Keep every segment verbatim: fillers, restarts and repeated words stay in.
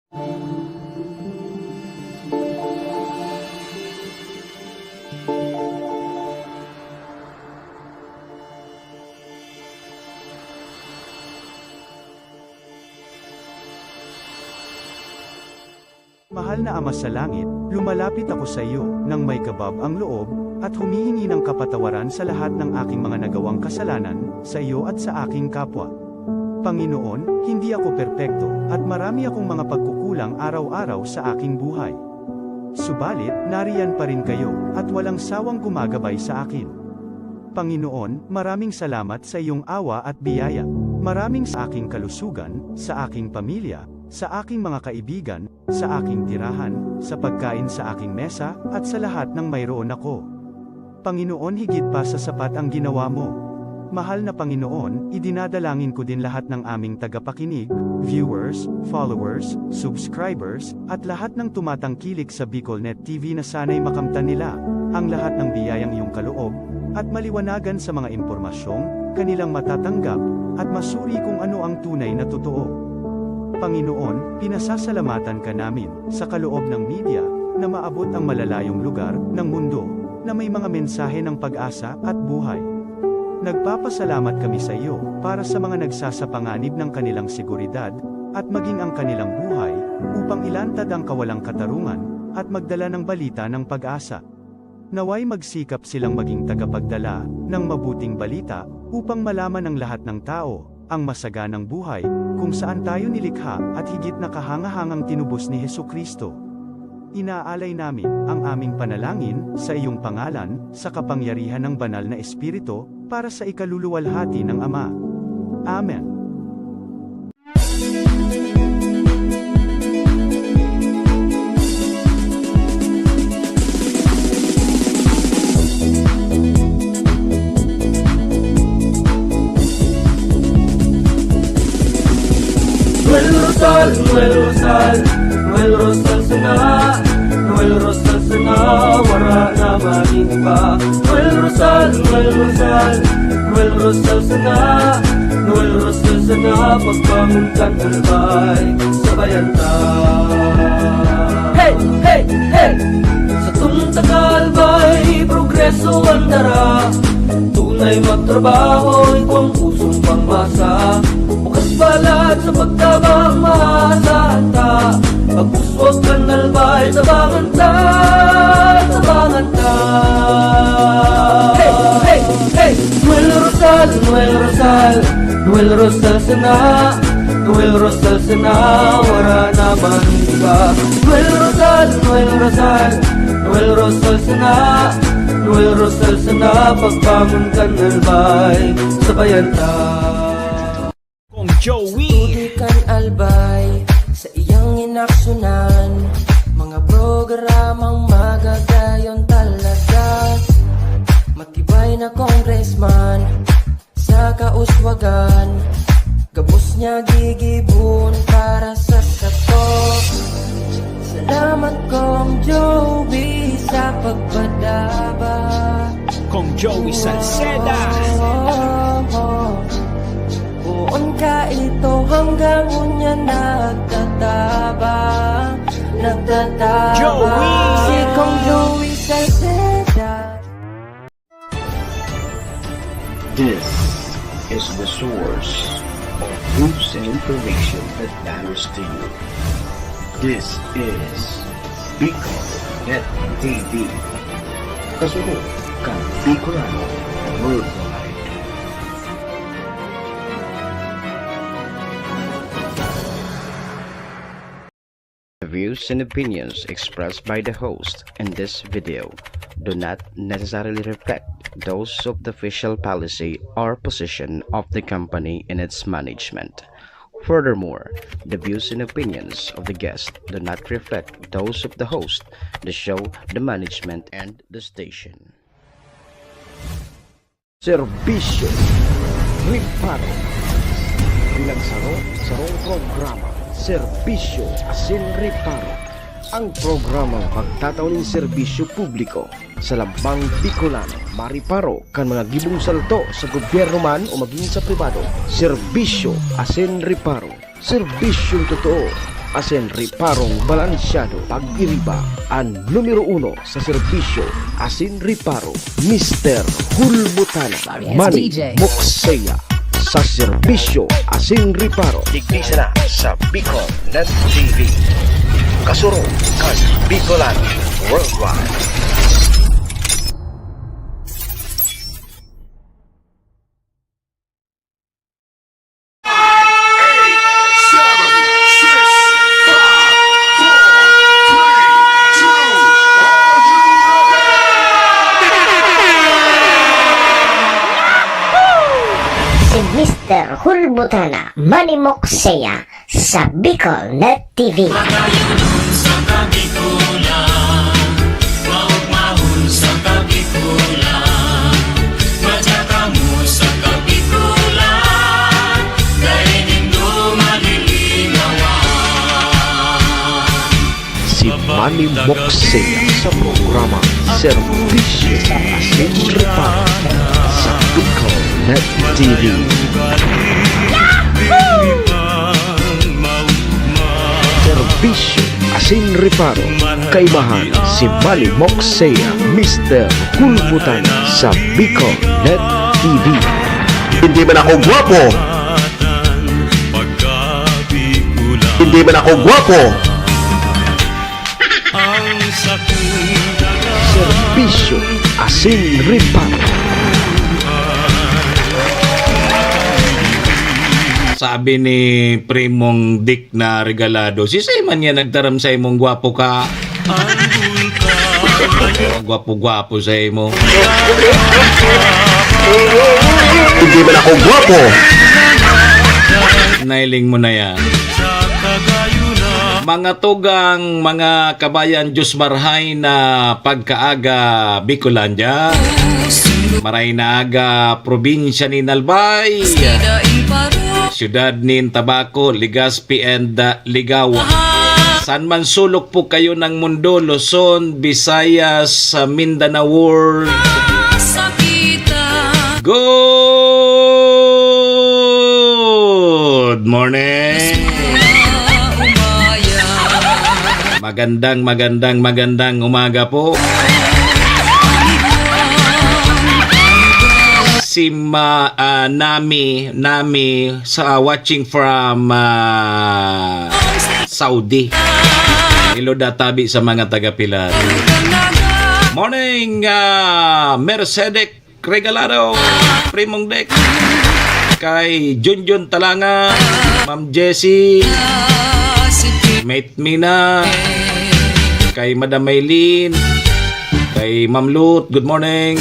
Mahal na Ama sa Langit, lumalapit ako sa iyo nang may kabab ang loob, at humihingi ng kapatawaran sa lahat ng aking mga nagawang kasalanan, sa iyo at sa aking kapwa. Panginoon, hindi ako perpekto, at marami akong mga pagkukulang araw-araw sa aking buhay. Subalit, nariyan pa rin kayo, at walang sawang gumagabay sa akin. Panginoon, maraming salamat sa iyong awa at biyaya. Maraming sa aking kalusugan, sa aking pamilya, sa aking mga kaibigan, sa aking tirahan, sa pagkain sa aking mesa, at sa lahat ng mayroon ako. Panginoon, higit pa sa sapat ang ginawa mo. Mahal na Panginoon, idinadalangin ko din lahat ng aming tagapakinig, viewers, followers, subscribers, at lahat ng tumatangkilik sa BicolNet T V na sana'y makamtan nila ang lahat ng biyayang iyong kaloob at maliwanagan sa mga impormasyong kanilang matatanggap at masuri kung ano ang tunay na totoo. Panginoon, pinasasalamatan ka namin sa kaloob ng media na maabot ang malalayong lugar ng mundo na may mga mensahe ng pag-asa at buhay. Nagpapasalamat kami sa iyo para sa mga nagsasapanganib ng kanilang seguridad at maging ang kanilang buhay upang ilantad ang kawalang katarungan at magdala ng balita ng pag-asa. Naway magsikap silang maging tagapagdala ng mabuting balita upang malaman ng lahat ng tao ang masaganang buhay kung saan tayo nilikha at higit na kahangahangang tinubos ni Jesu-Cristo. Inaalay namin ang aming panalangin sa iyong pangalan, sa kapangyarihan ng Banal na Espiritu, para sa ikaluluwalhati ng Ama. Amen. Noel Rosal, Noel Rosal, Noel Rosal sana, Noel Rosal sana, wara na man iba. Noel Rosal, Noel Rosal, Noel Rosal sana, Noel Rosal sana, pagbangon kan albay, sabayan ta. Hey, hey, hey! Satong taga-albay, progreso an dara. Tunay magtrabaho, igwang pusong pangmasa. Bukas balat sa pagtabang, maasahan ta. Pag-uswag kan albay, tabangan ta, tabangan ta. Hey, hey, hey! Noel Rosal, Noel Rosal, Noel Rosal sana, Noel Rosal sana, wara na man iba. Noel Rosal, Noel Rosal, Noel Rosal sana, Noel Rosal sana, pagbangon kan albay, sabayan ta. Kong Joey. Sa tubig kan albay, sa iyang inaksyonan, mga programang magagayon talaga. Matibay na congressman, sa kauswagan, gabos niya gigibon para sa sato. Salamat, Kong Joey, sa pagpadaba. Kong Joey Salceda. Poon ka ito hanggang unya nagtatabang, nagtatabang. Joey! Si Kong Joey Salceda. This is the source of news and information that matters to you. This is Bicol Net T V. Kasunod kan Bicolano Worldwide. The views and opinions expressed by the host in this video do not necessarily reflect those of the official policy or position of the company and its management. Furthermore, the views and opinions of the guest do not reflect those of the host, the show, the management, and the station. Serbisyo Reparo. Bilang saro, sarong programa, Serbisyo asin Reparo. Ang programang magtatao nin serbisyo publiko sa lambang Bicolano, mareparo kan mga gibong salto sa gobyerno man o magin sa pribado. Serbisyo asin Reparo. Serbisyong totoo, asin reparong balansyado. Pag-iriba, an numero uno sa serbisyo asin reparo, Mister Hulbutana, Manny Mokseya, sa serbisyo asin reparo. Digdi sana sa Bicol Net T V. Kasurog kan Bicolan Worldwide. Si Mister Hulbutana, Manny Mokseya, sa Bicol Net T V. Pagayunon sa Kabikolan, maugmahon sa Kabikolan, madya kamo sa Kabikolan, dai nindo malilingawan. Si Manny Mokseya sa programa Serbisyo asin Reparo sa Bicol Net T V. Serbisyo asin reparo, kaibahan si Manny Mokseya, Mister Hulbutana sa Bicol Net T V. Hindi man ako gwapo. Hindi man ako gwapo. Serbisyo asin reparo. Sabi ni Primong Dick na regalado, "Sisay man yan nagtaram sa imong gwapo ka?" Gwapo-gwapo sa imo. Hindi man ako gwapo. Nailing mo na yan. Mga tugang, mga kabayan, Diyos marhay na pagkaaga, Bicolandia. Maray na aga, probinsya nin Albay. Syudad nin Tabaco, Legazpi and, uh, Ligao. Saan man sulok po kayo ng mundo, Luzon, Visayas, sa Mindanao World. Good morning. Magandang, magandang, magandang umaga po. Si Ma-, ah, Nami, Nami, sa, watching from, ah, Saudi. Hello, databi sa mga taga Pilar. Morning, ah, Mercedec Regalado, Primong Dek, kay Junjun Talanga, Ma'am Jessie, Mate Mina, kay Madam Maylin, kay Ma'am Lut, good morning.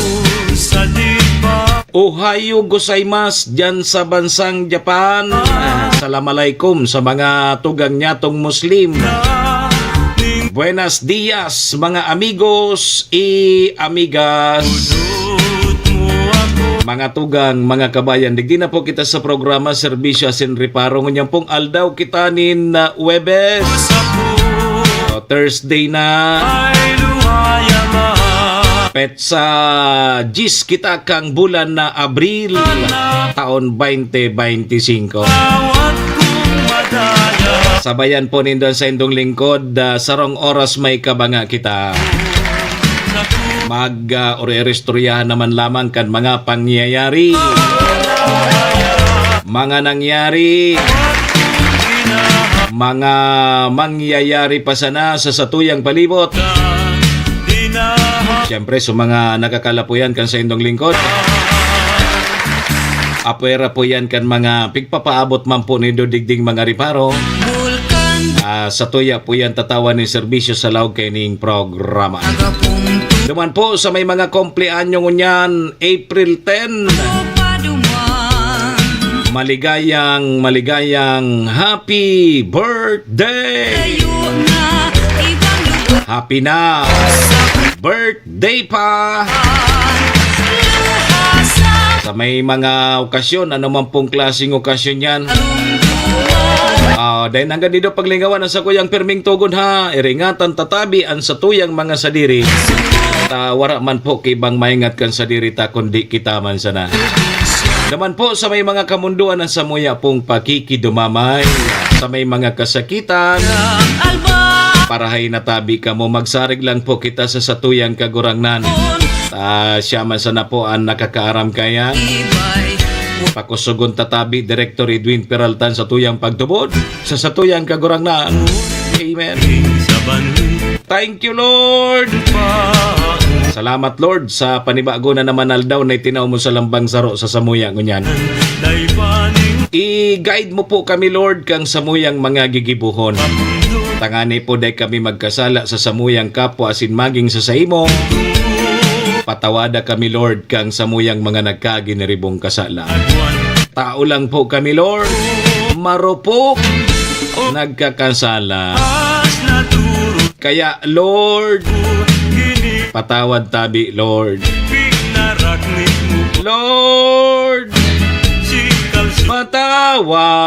Ohayo gozaimasu dyan sa bansang Japan. Salam alaikum sa mga tugang nyatong Muslim. Buenas dias, mga amigos y amigas. Mga tugang, mga kabayan, digdi na po kita sa programa Serbisyo Asin Reparo. Ngunyan pong aldaw kita nin, ah, Huwebes. O, Thursday na. Petsa diyes kita kang bulan na Abril, taon twenty twenty-five. Sabayan po nindo sa indong lingkod, ah, sarong oras may kabanga kita. Mag, ah, ori-, oristoryahan naman lamang kan mga pangyayari, mga nangyari, mga mangyayari pa sana sa satuyang palibot. Siyempre, sa mga nakakalapuyan kan sa indong lingkod, apwera po yan kan mga pigpapaabot man po nindo digding mga reparo. Ah, satuya po yan tatawan nin serbisyo sa laog kaining programa. Duman po sa may mga kumpleanyo ngunyan, April ten. Maligayang, maligayang happy birthday! Happy na! Birthday pa! Sa may mga okasyon, ano man pong klaseng okasyon yan. Ah, dahil hanggang dito paglingawan ang sakuyang pirming tugon ha, iringatan tatabi ang satuyang mga sadiri. Ta, wara man po kaibang maingat kan sadiri ta, kundi kita man sana. Naman po sa may mga kamundoan ang samuya pong pakikidumamay. sa may mga kasakitan. Parahay na tabi kamo, magsarig lang po kita sa satuyang Kagurangnan. Ah, siya man sana po ang nakakaaram kaya. Pakusugon ta tabi, Director Edwin Peraltan, sa tuyang pagtubod sa satuyang Kagurangnan. Amen. Thank you, Lord. Salamat, Lord, sa panibago na naman aldaw na itinaw mo sa lambang saro sa samuya ngunyan. I-guide mo po kami, Lord, kang samuyang mga gigibohon. Tangani po, dai kami magkasala sa samuyang kapwa asin maging sa saimo. Patawada kami, Lord, kang samuyang mga nagkaginiribong kasala. Tao lang po kami, Lord. Marupok, nagkakasala. Kaya, Lord, patawad tabi, Lord. Lord, patawad.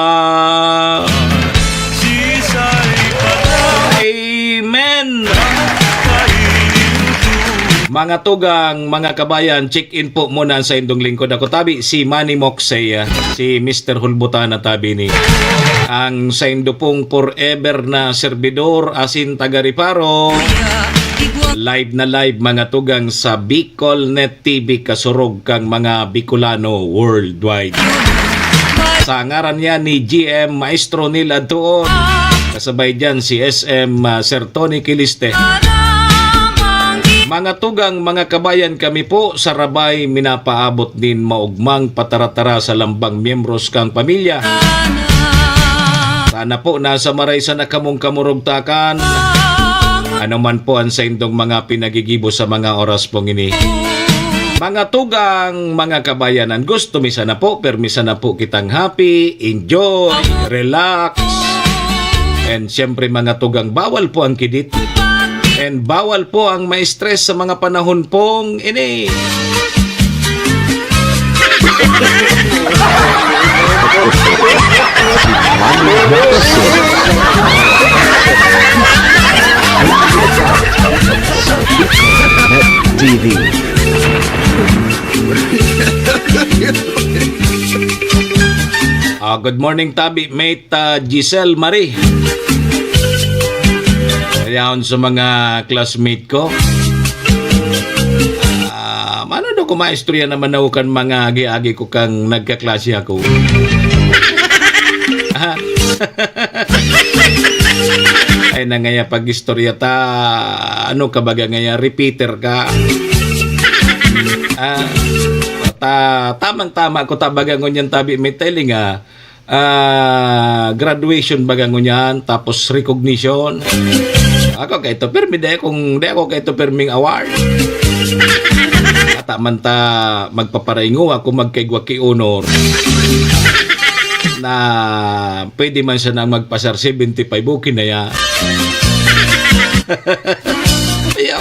Amen. Mga tugang, mga kabayan, check-in po muna sa indong lingkod. Ako tabi, si Manny Moxey, ah, si Mister Hulbutan na tabi ni. Ang saindo pong forever na servidor, asin taga-Reparo. Live na live, mga tugang, sa Bicolnet T V, kasurog kang mga Bicolano worldwide. Sa ngaran niya ni G M Maestro Neil Adtuon, kasabay dyan si S M, ah, Sir Tony Kiliste. Mga tugang, mga kabayan, kami po sa Rabay minapaabot nin maugmang pataratara sa lambang miyembros kang pamilya. Sana po nasa maray sana kamong kamurugtakan. Ano man po ang saindong mga pinagigibo sa mga oras pong ini. Mga tugang, mga kabayanan, gusto mi sana po, permi sana po kitang happy, enjoy, relax. And siyempre, mga tugang, bawal po ang kidit. And bawal po ang ma-stress sa mga panahon pong ini. T V. Ah, good morning, tabi, mate, ah, Giselle Marie. Kaya sa mga classmate ko, ah, mano daw kumaistorya naman ako kan mga agi-agi ko kang nagkaklase ako. Ah. Ay, na ngaya pag-istorya ta, ano ka baga ngaya, repeater ka. Ah, ta, tamang-tama ko ta baga ngunyan, tabi, may telling, ah, ah, graduation baga ngunyan, tapos recognition. Ako kaito, pirmi, di akong, di ako kaito pirming award. Ata man ta magpaparaingo ako, magkaigwa ki honor. Na pwede man siya na magpasar seventy-five, okay na ya. Ayaw.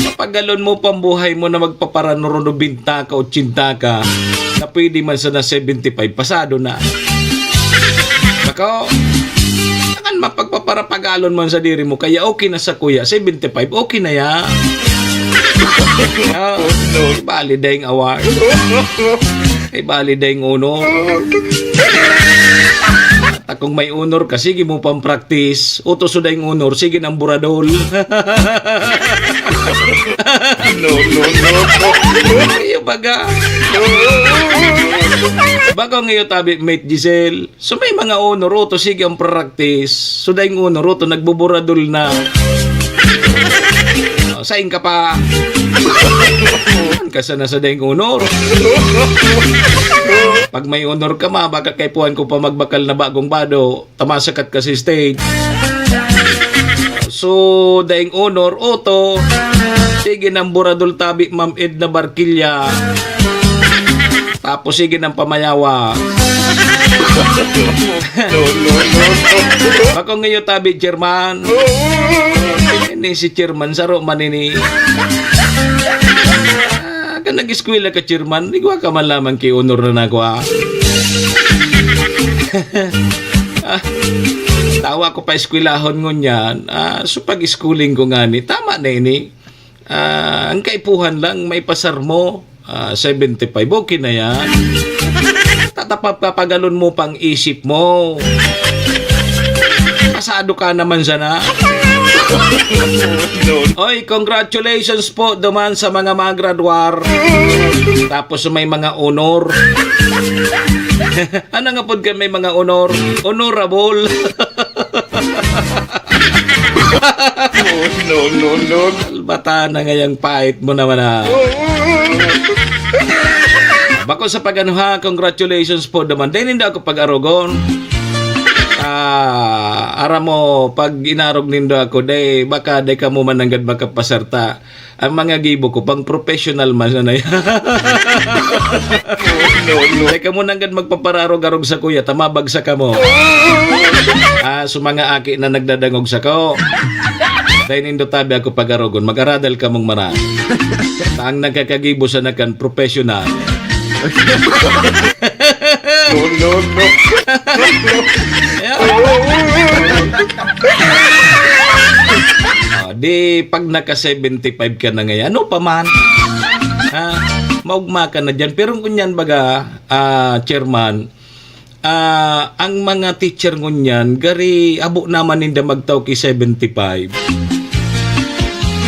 Mapagalon mo pang buhay mo na magpaparano ron nobenta ka, ochenta ka, na pwede man sana seventy-five, pasado na. Nako, ang mapagpaparapagalon man sa diri mo, kaya okay na sa kuya, seventy-five, okay na ya. Ah, no, no. Ibali dayong award. Ibali dayong honor. At kung may honor ka, sige mo pang practice. Utos so dayong honor, sige nang buradol. No, no, no. Iyo baga. Baga ngayon tabi, mate Giselle. So may mga honor, utos, sige ang practice. So dayong honor, utos, nagbuburadol na. Oh, sain ka pa? Ka sana sa dayong honor. Pag may honor ka, ma, baka kaipuhan ko pa magbakal na bagong bado. Tamasakat ka sa stage. So, daing honor, oto. Sige nang buradol tabi, Ma'am Edna Barquilla. Tapos sige nang pamayawa. No, no, no, no. Bako ngayon tabi, Chairman. Ini si Chairman, saro man ini. Ah, kan nag-eskwela ka, Chairman, igwa ka man lamang ki honor na nako, ah. Ah, tawa ko pa eskwelahon ngunyan. Ah, so pag-schooling ko ngani, tama na ini. Ah, ang kaipuhan lang, maipasar mo. Ah, seventy-five, okay na yan. Tatapap-, papagalon mo pang isip mo. Ado ka naman sana. Oy, congratulations po duman sa mga magradwar. Tapos may mga honor. Ano nga pod ka may mga honor? Honorable. No, no, no. Bata na ngayang pait mo naman, ah. Bako sa pag-ano, ha, congratulations po naman. Dai nindo ako pag-arogon. Ah, aram mo, pag inarog nindo ako, dai, baka dai kamo man nanggad makapasarta. Ang mga gibo ko, pang professional man sana yan. No, no. Dai kamo nanggad magpapararog-arog sa kuya, tamabag sa kamo. Ah, so mga aki na nagdadangog sa ko. Dai nindo tabi ako pag-arogon, mag-aradal kamong mara. Ta ang nagkakagibo sana kan professional. No, no, no. Ah, di pag naka seventy-five ka na ngayon, ano pa man? Ha? Maugma ka na dyan. Pero kung yan baga, ah, chairman, ah, ang mga teacher ngunyan, gari abo naman ninda magtao ki seventy-five.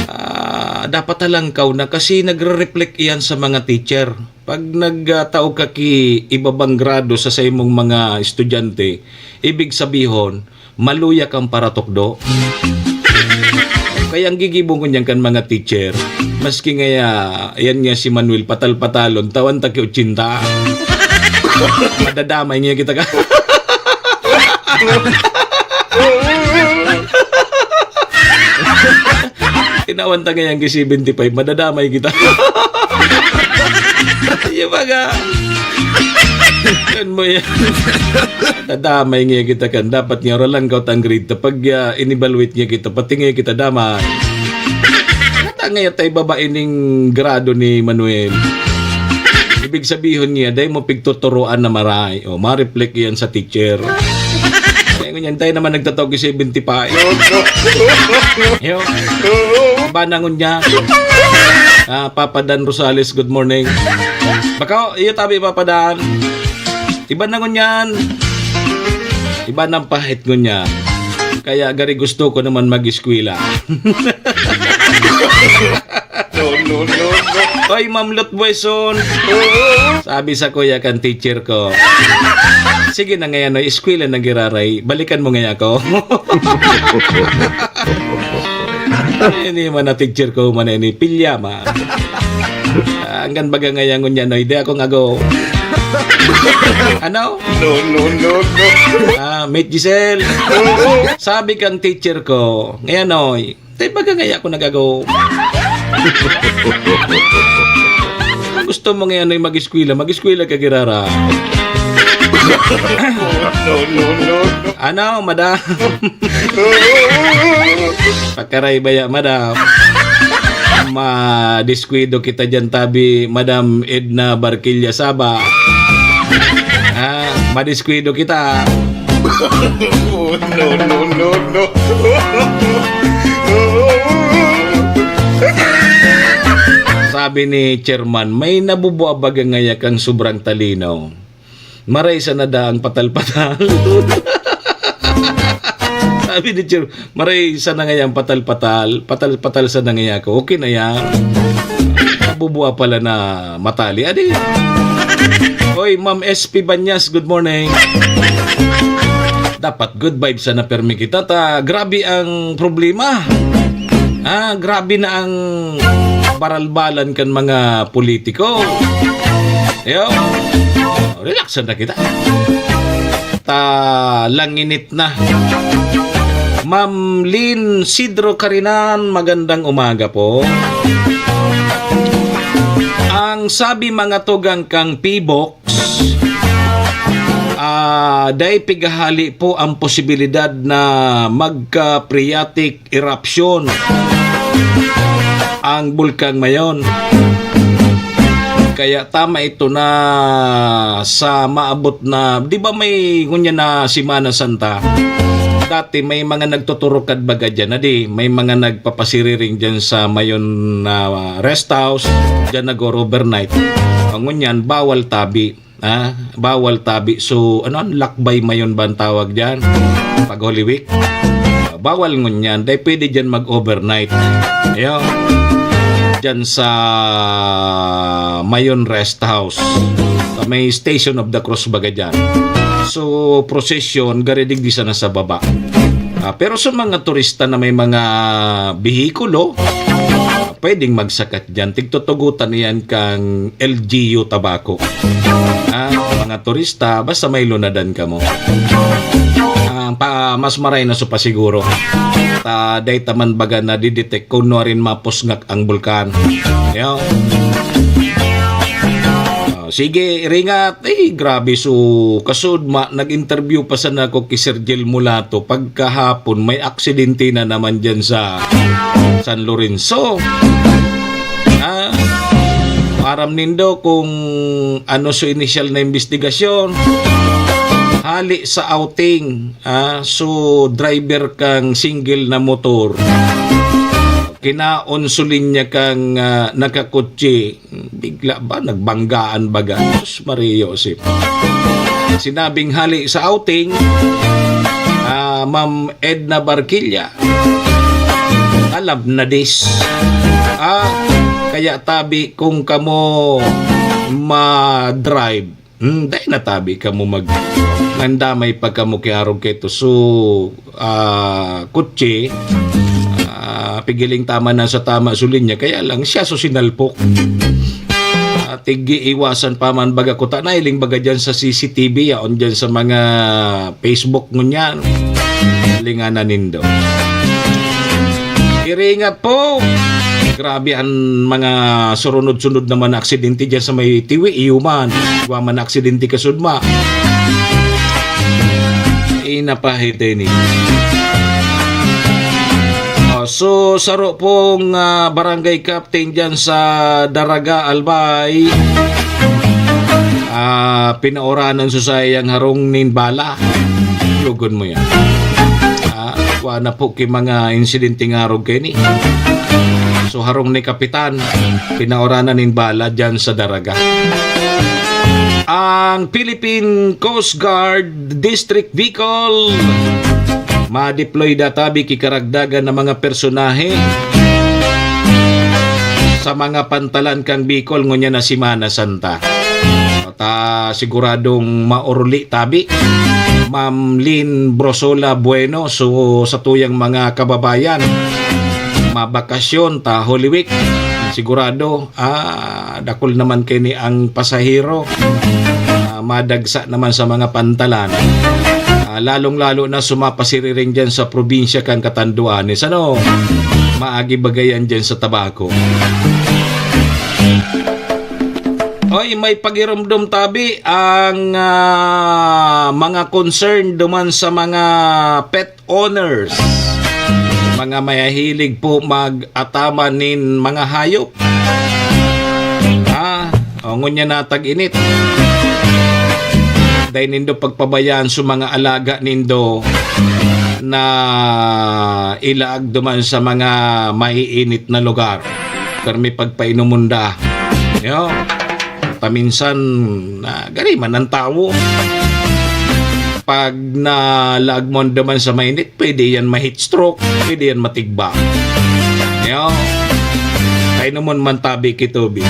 Ah, dapat talangkaw na kasi nagre-reflect iyan sa mga teacher. Pag nagtao ka ki ibabang grado sa saimong mga estudyante, ibig sabihon, maluya kang paratukdo. Kaya ang gigibo ngunyan kan mga teacher, maski ngaya, yan nga si Manuel, patal-patalon, tawan ta ki ochenta. Madadamay niya kita ka. Tinawan ta ngayang ki seventy-five, madadamay kita. Yung mga, kan mo yan. Dadamay nga kita kan. Dapat nga, ralan ka ang grade ta. Pag, ah, in-evaluate nga kita, pati nga kita damay. Kata nga tayo babae ning grado ni Manuel. Ibig sabihin niya, dahil mo pigtuturoan na maray. O, ma-reflect yan sa teacher. Kaya ngunyan, tayo naman nagtatawag yung seventy-five. Yo. Iba na ngunyan. Ah, Papa Dan Rosales, good morning. Bako, iyo tabi, Papa Dan. Iba na ngunyan. Iba nang pahit ngunyan. Kaya gari gusto ko naman mag-eskwela. No, no, no, no. Oy, Ma'am Lot Bueson. Sabi sa kuya kan teacher ko, "Sige na ngayon, no, eskwela na giraray. Balikan mo ngayon ako." Ini man na teacher ko, man ini, pilyama. Anggan baga ngayon ngunyan, no, hindi ako ngago. Ano? No, no, no, no. Ah, Mate Giselle. Sabi kang teacher ko, ngayon, oy, Tay, baga ngaya ako nagago. Gusto mo ngayon ay mag-eskwela, mag-eskwela ka, girara. No, no, no, no. Ano, madam? Pakaray baya, madam. Madiskuido kita dyan, tabi, Madam Edna Barquilla Saba. Ha? Madiskuido kita. No, no, no, no. Sabi ni Chairman, "May nabubuabaga ngaya kang sobrang talino. Maray sana daang patal-patal." Sabi ni Chair, "Maray sana ngaya ang patal-patal. Patal-patal sana ngaya ako. Okay na yan." Nabubuha pala na matali. Adi. Oy, Ma'am S P Banyas, good morning. Dapat good vibes sana permi kita ta. Grabe ang problema. Ah, grabe na ang baralbalan kan mga politiko. Yo. Relax na kita. Ta langinit na. Ma'am Lynn Sidro Carinan, magandang umaga po. Ang sabi mga tugang kang Pibok, ah, dai pigahali po ang posibilidad na magka-phreatic eruption ang Bulkang Mayon. Kaya tama ito na sa maabot na, di ba may ngunyan na Semana Santa? Dati may mga nagtuturukad baga dyan, na di, may mga nagpapasiriring dyan sa Mayon na rest house, dyan nag-overnight. Ang ngunyan, bawal tabi. Ah, bawal tabi. So, ano, lakbay mayon ba ang tawag diyan? Pag Holy Week. Bawal ngunyan, dai pwede dyan mag-overnight. Ayo. Dyan sa Mayon Rest House. Sa may Station of the Cross baga dyan. So, procession, gari digdi sana sa baba. Ah, pero sa mga turista na may mga behikulo, pwedeng magsakat dyan. Tigtutugutan iyan kang L G U Tabaco. Ah, mga turista, basta may lunadan kamo. Ah, pa, mas maray na so pasiguro. Ta, dai ta man baga nadidetect kung nuarin mapusngak ang bulkan. Yo. Ah, sige, ringat. Eh, grabe. So, kasud ma, nag-interview pa sana ako kay Sir Gil Mulato. Pagkahapon, may aksidente na naman dyan sa San Lorenzo. Ah, aram nindo kung ano so initial na investigasyon. Hali sa outing, ah, so driver kang single na motor. Kinaon so linya kang, ah, nakakutsi. Bigla ba? Nagbanggaan baga. Sus, Maria Joseph. Sinabing hali sa outing, ah, Ma'am Edna Barquilla. Alam na dis. Ah, kaya tabi kung kamo ma-drive. Hmm, dai na tabi kamo mag-, nandamay pa kamo kay arog kay to. So, ah, kutsi, ah, pigiling tama na sa tama so linya. Kaya lang, siya so sinalpok. Ah, tig-iiwasan pa man baga kuta na, iling baga dyan sa C C T V, yaon dyan sa mga Facebook ngunyan. Linganan nindo. Iringat po. Grabe an mga surunod-sunod naman na aksidente dyan sa may Tiwi, iyo man. Igwa man na aksidente kasudma. Inapahit ini. Oh, so, saro pong, ah, barangay captain dyan sa Daraga, Albay. Ah, pinauranan so sayang harong nin bala. Lugon mo yan. Ah, wa na po ki mga insidente nga arog kaini. So, harong ni Kapitan, pinauranan nin bala dyan sa Daraga. Ang Philippine Coast Guard District Bicol, ma-deploy da tabi ki karagdagan na mga personahe sa mga pantalan kan Bicol ngunyan na Semana Santa. Ta siguradong maoruli tabi, Ma'am Lynn Brosola Bueno. So, sa tuyang mga kababayan, mabakasyon ta Holy Week, sigurado, ah, dakul naman kaini ang pasahero. Ah, madagsa naman sa mga pantalan. Ah, lalong-lalo na sumapasiriring dyan sa probinsya kan Catanduanes. Ano? Maagi bagayan dyan sa Tabaco. Oy, may pagiromdom tabi ang, ah, mga concern duman sa mga pet owners. Mga mahihilig po mag-ataman nin mga hayop. Ah, o, ngunyan na tag-init. Dai nindo pagpabayaan sa mga alaga nindo na ilaag duman sa mga maiinit na lugar. Pero may pagpainomon da. Yo. Paminsan, ah, gari man ang tawo. Pag nalaag mo duman sa mainit, pwede yan ma-heat stroke, pwede yan matigba. Yo. Kainomon man tabi ki tubig.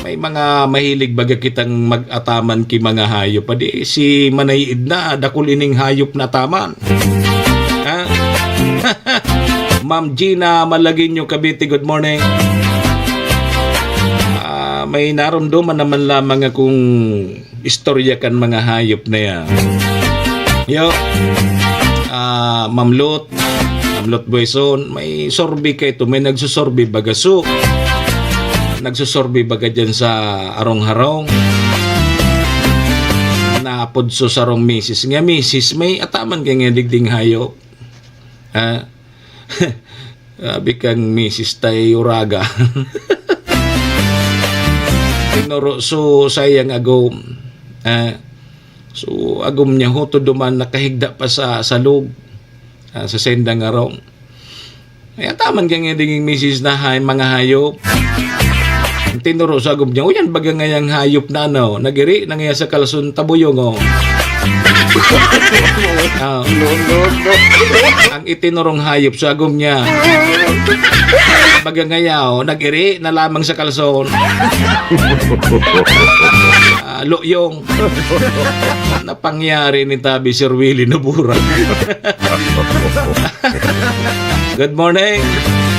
May mga mahilig baga kitang mag-ataman ki mga hayop. Padi, si Manay Edna, dakul ining hayop na ataman. Ha? Ma'am Gina Malagueño, Cavite, good morning. Ah, may naromdoman naman lamang akong istorya kan mga hayop na yan. Yo, ah, Ma'am Lot, Ma'am Lot Bueson, may survey kaito, may nagsusurvey baga so. Nagsusurvey baga dyan sa Arong-Harong. Napod so sarong misis. Nga misis, may ataman ka nga digding hayop. Ha? Grabe kang misis tay uraga. Tinuro so sayang agom. Ah, so, agom niya ho, to duman nakahigda pa sa salog. Ah, sa sendang arong. Ay, ataman ka nga dinging misis na hay, mga hayop. Ang tinuro sa agom niya, "Uyan, baga ngayang hayop na ano, nagiri na ngaya sa kalson tabuyong, oh." Ah. No, no, no. Ang Itinorong hayop sa agom niya. Baga ngayaw, nag-iri na lamang sa kalson. Ah, luyong. Napangyari ni Tabi Sir Willie Nabura. Good morning,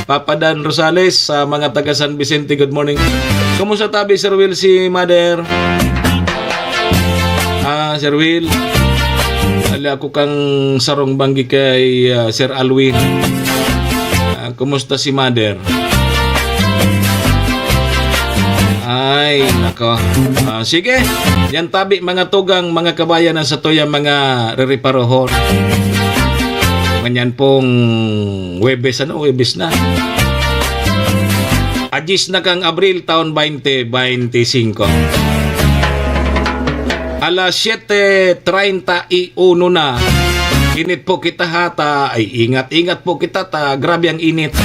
Papa Dan Rosales, sa mga taga San Vicente. Good morning. Kumusta, Tabi, Sir Will, si Mother? Ah, Sir Will, ali ako kang sarong banggi kay, ah, Sir Alwin. Ah, kumusta si Mother? Ay, nako. Ah, sige. Yan tabi, mga tugang, mga kabayan, ang satuyang mga rereparohon. Ngunyan pong Huwebes, ano? Huwebes na. Alas dyes na kang Abril, taon twenty twenty-five. Alas siyete treinta y uno na. Init po kita, ha, ta, ay, ingat, ingat po kita, ta, grabe ang init.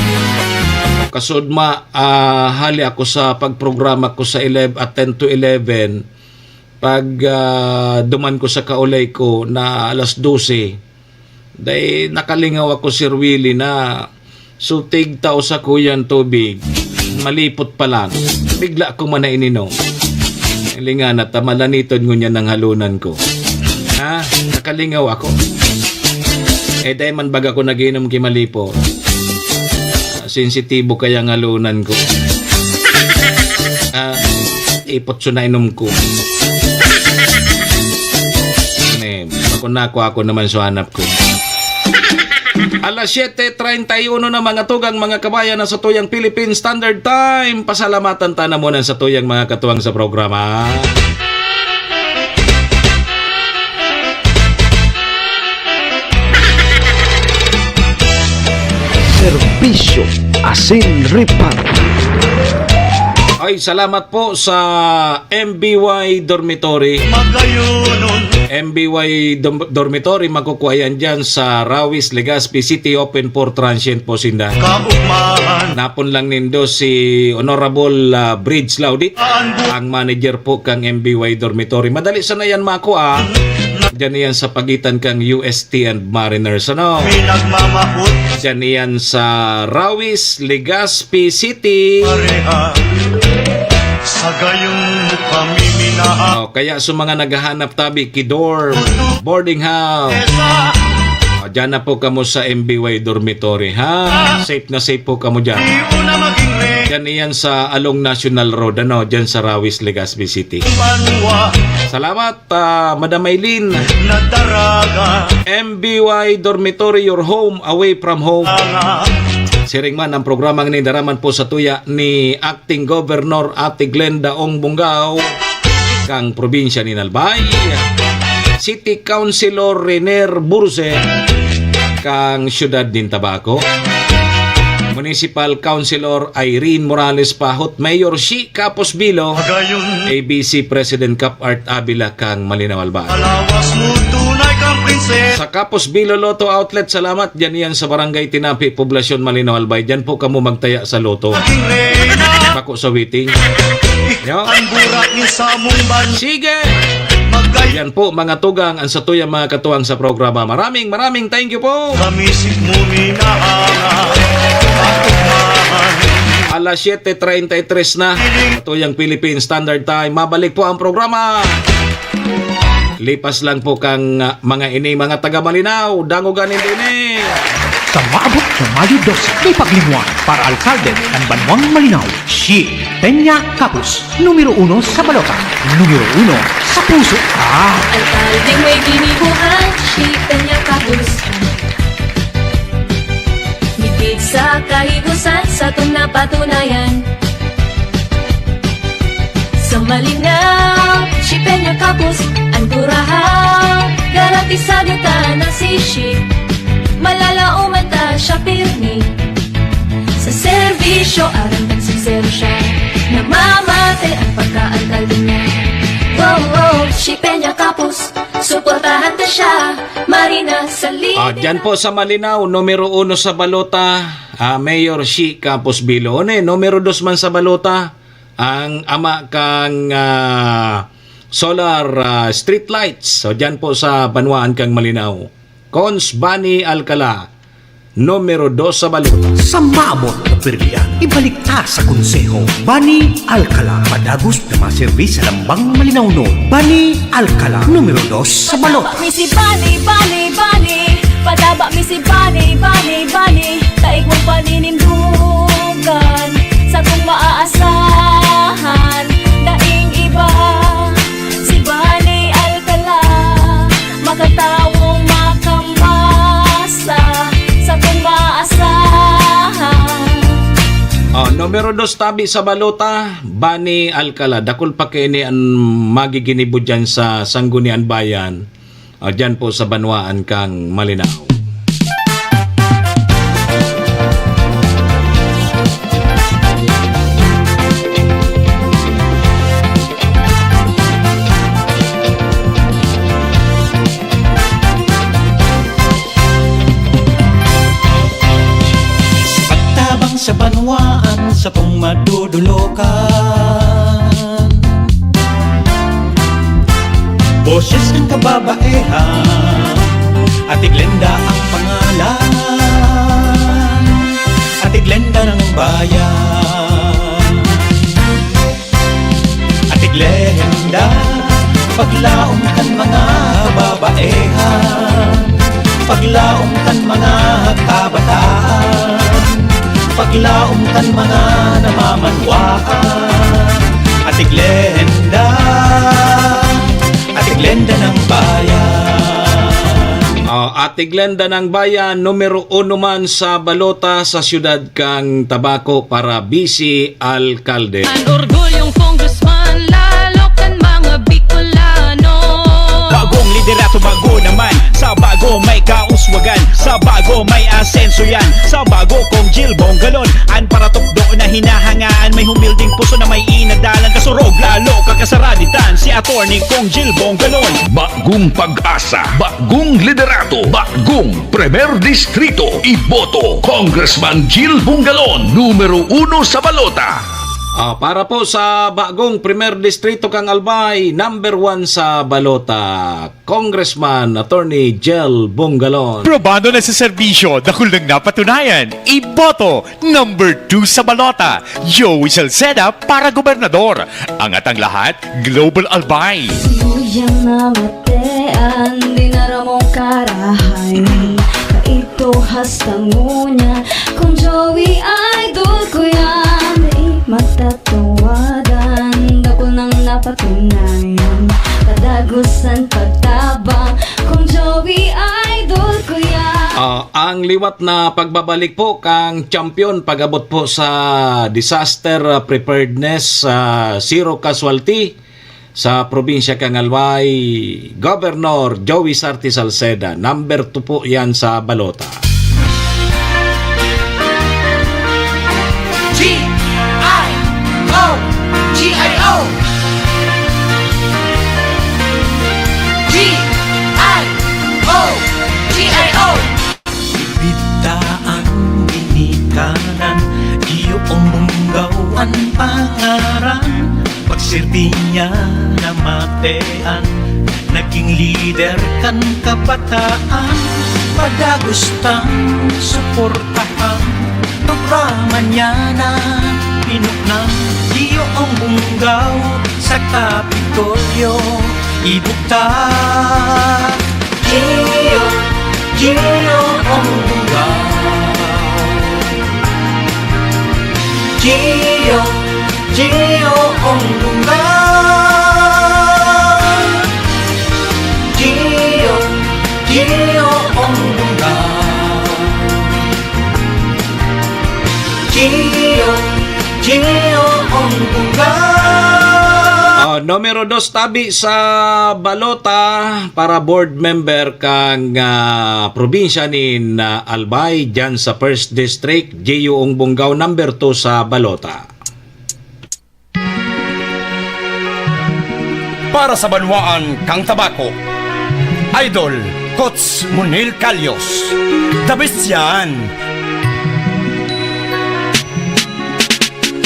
Kasudma, ah, hali ako sa pagprograma ko sa eleven, at ten to eleven. Pag, ah, duman ko sa kaulay ko na alas dose, dai nakalingaw ako, Sir Willie, na so tigtao sa kuyang tubig, malipot pa lang. Bigla ko man na ininom. Linga na, ta malaniton ngunyan ang halunan ko. Ha? Nakalingaw ako. Eh, dai man baga ko nag-inom ki malipot. Ah, sensitibo kaya ang halunan ko. Ah, ipot so nainom ko. Ne, ako na ako, ako naman so hanap ko. Alas siyete treinta y uno na, mga tugang, mga kabayan, na sa tuyang Philippine Standard Time. Pasalamatan ta na muna sa tuyang mga katuwang sa programa. Serbisyo asin reparo. Ay, salamat po sa M B Y Dormitory. Magayunon. M B Y Dom-, Dormitory, makukuha yan dyan sa Rawis, Legazpi City, open for transient po sinda. Kaugmahan. Napon lang nindo si Honorable, ah, Bridge Laudit, ang manager po kang M B Y Dormitory. Madali sana yan makuha. Diyan yan sa pagitan kang U S T and Mariners, ano? Pinagmamahot. Diyan yan sa Rawis, Legazpi City. Pareha sa gayong pamiminaan. Oh, kaya sa mga naghahanap tabi, ki dorm, boarding house. Oh, diyan na po kamo sa M B Y dormitory, ha? Safe na safe po kamo diyan. Di una maging rey. Diyan iyan sa along National Road, ano? Diyan sa Rawis, Legazpi City. Banwa. Salamat, ah, Madam Aileen. Nadaraga. M B Y Dormitory, your home away from home. Siring man ang programang ini, daraman po sa tuya ni Acting Governor Ate Glenda Ong Bungao, kang probinsya ni Albay, City Councilor Renier Burse, kang siyudad nin Tabaco, Municipal Councilor Irene Morales Pahot, Mayor Shi Capos Bilo, Pagayon. A B C President Cap Art Avila, kang Malinao, Albay. Alawas mo, tunay kang prinsesa. Sa Capos Bilo Lotto Outlet, salamat. Diyan iyan sa Barangay Tinapi, Poblacion, Malinao, Albay. Diyan po kamo magtaya sa lotto. Maging reyna. Bako sa waiting. Yo. Ang burak ni samong ban-, sige. Magkay- Yan po, mga tugang, ang satuyang mga katuwang sa programa. Maraming, maraming thank you po. Kamisik mo, minahanga. Alas siyete treinta y tres na. Satuyang Philippine Standard Time. Mabalik po ang programa. Lipas lang po kang, ah, mga ini, mga taga Malinao, dangogan nindo ini. Sa maabot na Mayo dose, may paglingwan para alkalde kan banwang Malinao, si Peña Capus, numero uno sa balota, numero uno sa puso. Ah! Alkaldeng may ginibuhan, si Peña Capus. Migid sa kahigosan, satong napatunayan. Sa Malinao, si Peña Capus, ang kurahaw. Garantisado ta na si Shi, malalaoman ta siya pirmi. Sa serbisyo, aram kang sinsero siya. Namamate ang pagka-alkalde niya. Wow, wow, si Peña Capus, suportahan ta siya. Marina sa linya. Ah, dyan po sa Malinao, numero uno sa balota, ah, Mayor Shi Capus Bilo. Ano eh, numero dos man sa balota, ang ama kang, ah, solar, ah, street lights. So, dyan po sa banwaan kang Malinao. Cons Bani Alcala. numero dos sa balota. Sa maabot na pirmian, ibalik ta sa konseho. Bani Alcala, padagos na maserbi sa lambang malinawnon. Bani Alcala, numero dos sa balota. Mi si Bani, Bani, Bani. Pataba mi si Bani, Bani, Bani. Kaigwang paninindugan, satong maaasahan. Daing iba, si Bani Alcala, makatawong makambasa, satong maaasahan. Oh, numero dos tabi sa balota, Bani Alcala. Dakul pa kaini an magiginibo diyan sa Sangguniang Bayan. Ah, diyan po sa banwaan kang Malinao. Sa pagtabang sa banwaan, satong madudulokan. Boses ng kababaehan, Ate Glenda ang pangalan, Ate Glenda ng bayan. Ate Glenda, paglaom kan mga kababaehan, paglaom kan mga kabataan, paglaom kan mga namamanwaan. Ate Glenda, Ate Glenda ng bayan. Ah, Ate Glenda ng bayan, numero uno man sa balota sa siyudad kang Tabaco para vice alkalde. An orgulyong congressman, lalo kan mga Bicolano. Bagong liderato, bago naman. Sa bago may kauswagan, sa bago may asenso yan. Sa bago, Cong Jil Bongalon, an paratukdo na hinahangaan. May humilding puso na may inadalan. Kasurog, lalo kakasaraditan, si Attorney Cong Jil Bongalon. Bagong pag-asa, bagong liderato, bagong Primer Distrito. Iboto, Congressman Jil Bongalon, numero uno sa balota. Ah, para po sa bagong Primer Distrito kang Albay, number one sa balota, Congressman Attorney Jel Bongalon. Probado na sa serbisyo, dakul nang napatunayan. Iboto, number two sa balota, Joey Salceda para gobernador. Angat ang lahat, Global Albay. Siyang namatean, di na ramong karahay. Kaito hasta ngunyan, Cong Joey, idol ko yan. Di matatawadan, dakul nang napatunayan. Kadagosan pagtabang, Cong Joey, idol ko yan. Ah, ang liwat na pagbabalik po kang champion pag-abot po sa disaster, ah, preparedness, ah, zero casualty sa probinsya kang Albay, Governor Joey Sarte Salceda. Number two po yan sa balota. G I O, G I O. G I O, G I O. Bigtaan, ginikanan, iyo ang Bunggaw an pangaran. Pagserbi niya namatean, naging lider kan kabataan. Padagos tang suportahan, programa niya na pinuknang. Iyo ang Bunggaw sa Kapitolyo, ibugtak. Gio, Gio ang Bunggaw. Gio, Gio ang Bunggaw. Gio, Gio ang Bunggaw. Gio, Gio ang Bunggaw. Oh, numero dos tabi sa balota para board member kang, ah, probinsya nin, ah, Albay, dyan sa First District, Gio ang Bunggaw, number two sa balota. Para sa banwaan kang Tabaco, Idol Coach Monil Calios. The best yan!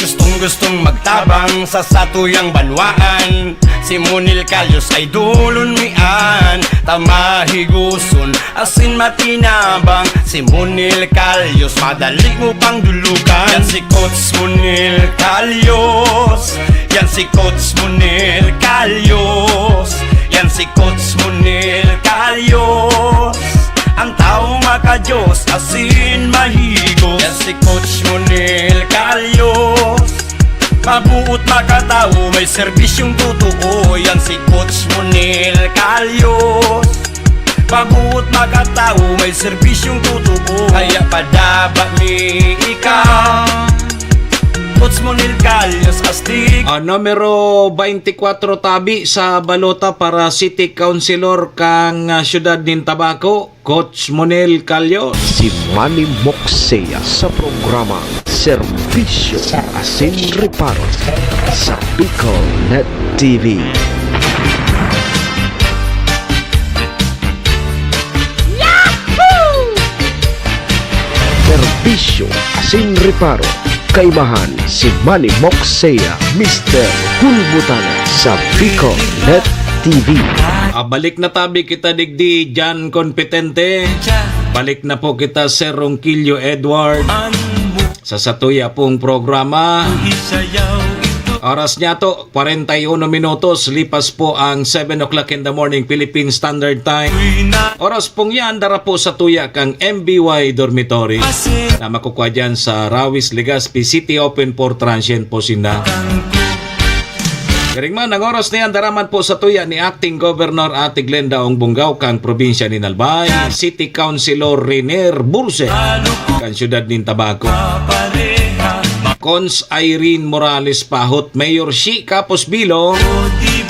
Gustong-gustong magtabang sa satuyang banwaan, Si Monel Calios, idolon mi an, ta mahigoson asin matinabang. Si Monel Calios, madali mo pang dulukan. Yan si Coach Monel Calios. Yan si Coach Monel Calios. Yan si Coach Monel Calios. Ang taong makadiyos, asin mahigos. Yan si Coach Monel Calios. Mabuot, makatawo, may serbisyong totoo. Yan si Coach Monel Calios. Mabuot, makatawo, may serbisyong totoo. Kaya padaba mi ika, Coach Monel Calios, astig. Ah, numero twenty-four tabi sa balota para City Councilor kan, ah, siyudad nin Tabaco, Coach Monel Calios. Si Manny Moksea sa programa Serbisyo asin Reparo sa Bicol Net T V. Serbisyo asin Reparo, kaibahan si Manny Moksea, Mister Hulbutana sa Bicol Net T V. Ah, balik na tabi kita digdi, Jan Competente. Balik na po kita, Sir Ronquillo Edward, sa satuya pong programa. Oras niya to, kwarenta y uno minutos, lipas po ang seven o'clock in the morning, Philippine Standard Time. Oras pong yan, dara po satuya kang M B Y Dormitory na makukuha dyan sa Rawis, Legazpi City, open for transient po sinda. Garing man, ang oras na yan, dara man po satuya ni Acting Governor Ate Glenda Ong Bunggaw kang probinsya ni Albay, City Councilor Renier Burse, kan siyudad nin Tabaco. Cons Irene Morales Pahot, Mayor Shi Capos Bilo,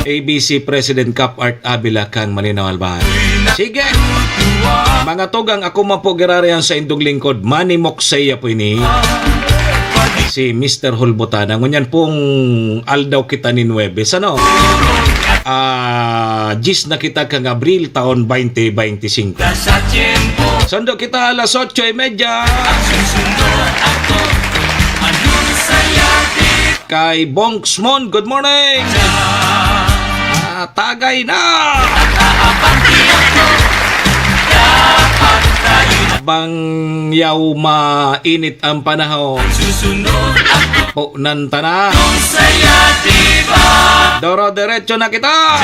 A B C President Cap Art Avila kang Malinao Albay. Sige! Mga tugang, ako man po girarayan sa indong lingkod, Manny Moksea po ini. Si Mister Hulbutana. Ngunyan pong aldaw kita nin Huwebes, ano? Ah, diyes na kita kang Abril, taon twenty twenty-five. Sundo kita alas otso y media. Kay Bongs Mon, good morning. Ah, tagay na. Bang yaw mainit ang panahon. Punan ta na. Doro-derecho na kita.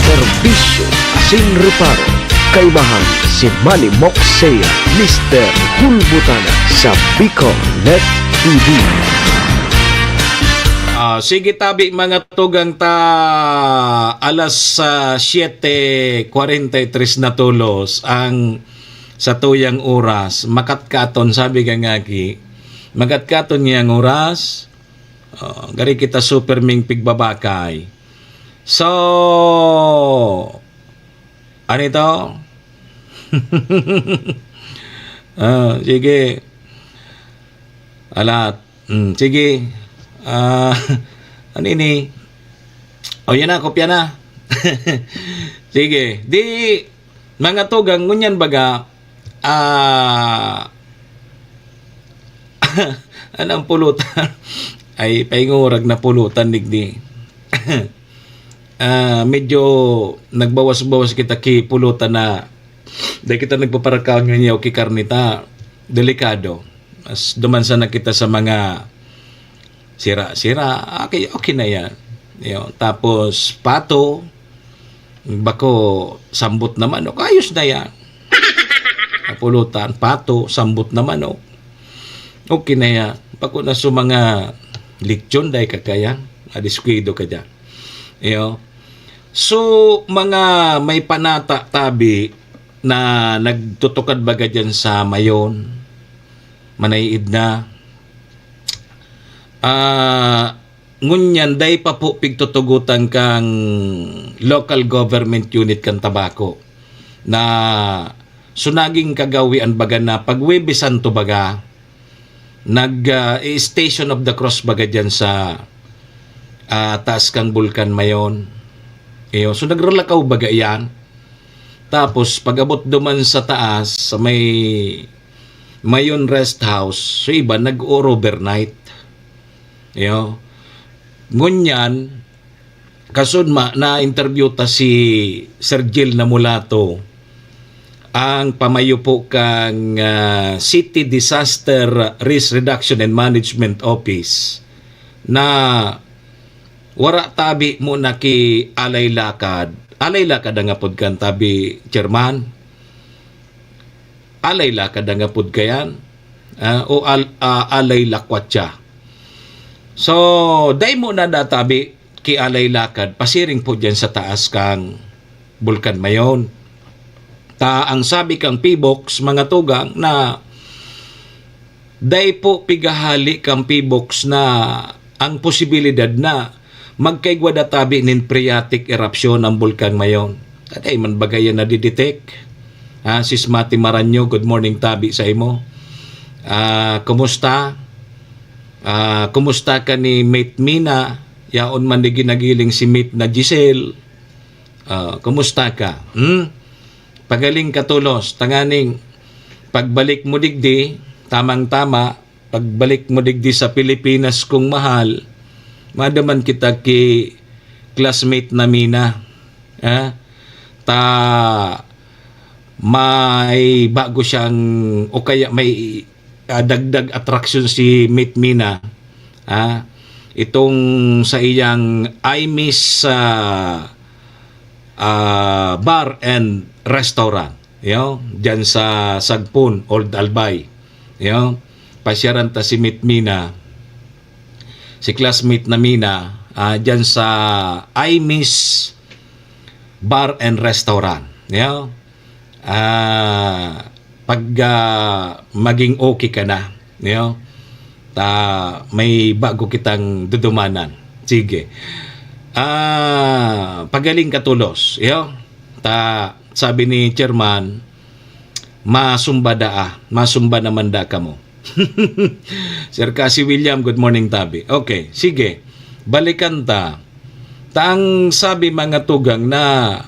Serbisyo asin reparo, kaibahan si Manny Moksea, Mister Hulbutana sa Bicol Net T V. Ah, sige tabi, mga tugang, ta alas, ah, siete kwarenta y tres na tolos ang satuyang oras. Makatkaton, sabi ka nga, Ki, makatkaton ngiyang oras. Oh, gari kita super ming pigbabakay. So, ano ito? Ah, sige. Alat. Mm, sige. Ah, ano ini? O, yan na, kopya na. Sige. Di, mga tugang, ngunyan baga, ah, ano ang pulutan? Ay, paingurag na pulutan, digdi. Ah, medyo nagbawas-bawas kita ki pulutan na dai kita nagpaparakaw ngunyan ki karne ta delikado. Mas duman sana kita sa mga sira-sira. Okay, okay na yan. Yo, tapos pato, bako, sambot na manok. Ayos na yan. Pulutan, pato, sambot na manok. Okay na yan. Bako na sa mga lechon, dai ka kaya. Madiskuido ka dyan. Iyo. So, mga may panata tabi na nagtutukad baga dyan sa Mayon, manaiid na. Ah, ngunyan, dai pa po pigtutugotan kang local government unit kan Tabaco na so naging kagawian baga na pag Huwebes Santo baga, nag, ah, i-Station of the Cross baga dyan sa, ah, taas kang Bulkan Mayon. Iyo, so nagralakaw baga iyan. Tapos, pag-abot duman sa taas, sa may Mayon Rest House, so iba nag-o-overnight. Iyo. Ngunyan, Kasudma, na-interview ta si Sir Gil Namulato, ang pamayo po kan, ah, City Disaster Risk Reduction and Management Office, na wara tabi mo na ki Alay Lakad. Alay Lakad ang apod kan tabi, Chairman? Alay Lakad ang apod kayan? Ah, o al-, ah, Alay Lakwatsa? So, dai mo na databi ki Alay Lakad, pasiring po diyan sa taas kang Bulkan Mayon. Ta ang sabi kang Pibox, mga tugang, na dai po pigahali kang Pibox na ang posibilidad na magkaigwa da tabi nin phreatic eruption ang Bulkan Mayon. Dai man baga yan nadidetect. Ah, Sis Mati Maranyo, good morning tabi sa imo. Ah, kumusta? Ah, kumusta ka ni Mate Mina? Yaon man di ginagiling si Mate na Giselle. Ah, kumusta ka? Hmm? Pagaling ka tolos, tanganing pagbalik mo digdi, tamang-tama, pagbalik mo digdi sa Pilipinas, kung mahal, maduman kita ki classmate na Mina. Ha? Ta may bago siyang, o kaya may, ah, dagdag atraksyon si Mate Mina. Ha? Itong sa iyang I Miss, ah, ah, Bar and Restaurant. Yo, diyan sa Sagpon, Old Albay. Yo, pasyaran ta si Mate Mina, si classmate na Mina, ah, diyan sa I Miss Bar and Restaurant. Yo, ah, pag, ah, maging okay ka na, yo, ta may bago kitang dudumanan. Sige. Ah, pagaling ka tolos, yo. Ta sabi ni Chairman, "Masumba da, ah. Masumba naman da kamo." Sir Cassie William, good morning, tabi. Okay, sige. Balikan ta. Ta ang sabi, mga tugang, na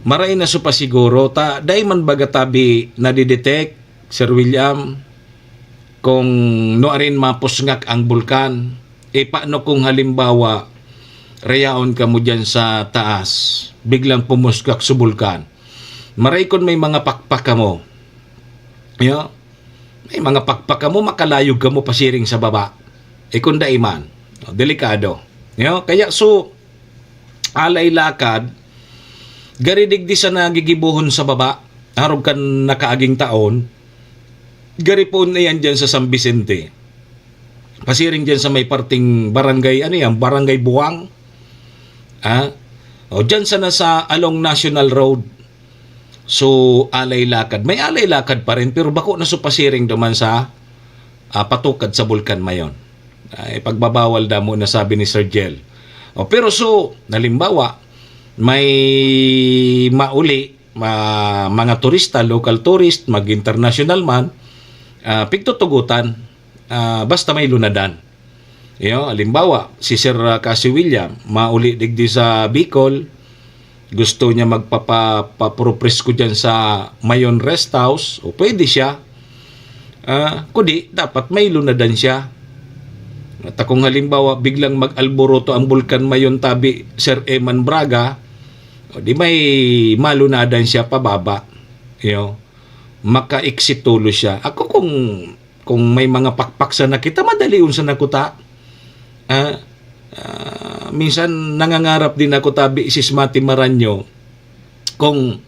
maray na su pasiguro, ta dai man baga tabi nadidetect, Sir William, kung nuarin mapusngak ang bulkan. E, paano kung halimbawa, rayaon kamo diyan sa taas, biglang pumusngak su bulkan? Maray kun may mga pakpak kamo. Yo? May mga pakpak kamo, makalayog kamo pasiring sa baba. E kun dai man, o, delikado. Yo? Kaya su, Alay Lakad, gari digdi sa nagigibohon sa baba, arog kan nakaaging taon, gari poon na yan diyan sa San Vicente. Pasiring diyan sa may parting barangay, ano yan, Barangay Buwang. Ah? O, diyan sana sa along National Road. So, Alay Lakad. May Alay Lakad pa rin, pero bako na su pasiring duman sa, ah, patukad sa Bulkan Mayon. Ay, pagbabawal damo na, sabi ni Sir Jel. O, pero so, halimbawa, may mauli, ma-, mga turista, local tourist, mag-international man, ah, pigtutugutan, ah, basta may lunadan. Yo, halimbawa, si Sir, ah, Cassie William, mauli digdi sa Bicol, gusto niya magpapa-, papropresko diyan sa Mayon Rest House, o pwede siya. Ah, kudi, dapat may lunadan siya. At kung halimbawa, biglang mag-alboroto ang Bulkan Mayon tabi, Sir Eman Braga, o di may malunadan siya pababa. Yo, maka-exit tulo siya. Ako kung, kung may mga pakpak sana kita, madalion sana kuta. Ah, ah, minsan nangangarap din ako tabi, Sis Mati Maranyo, kung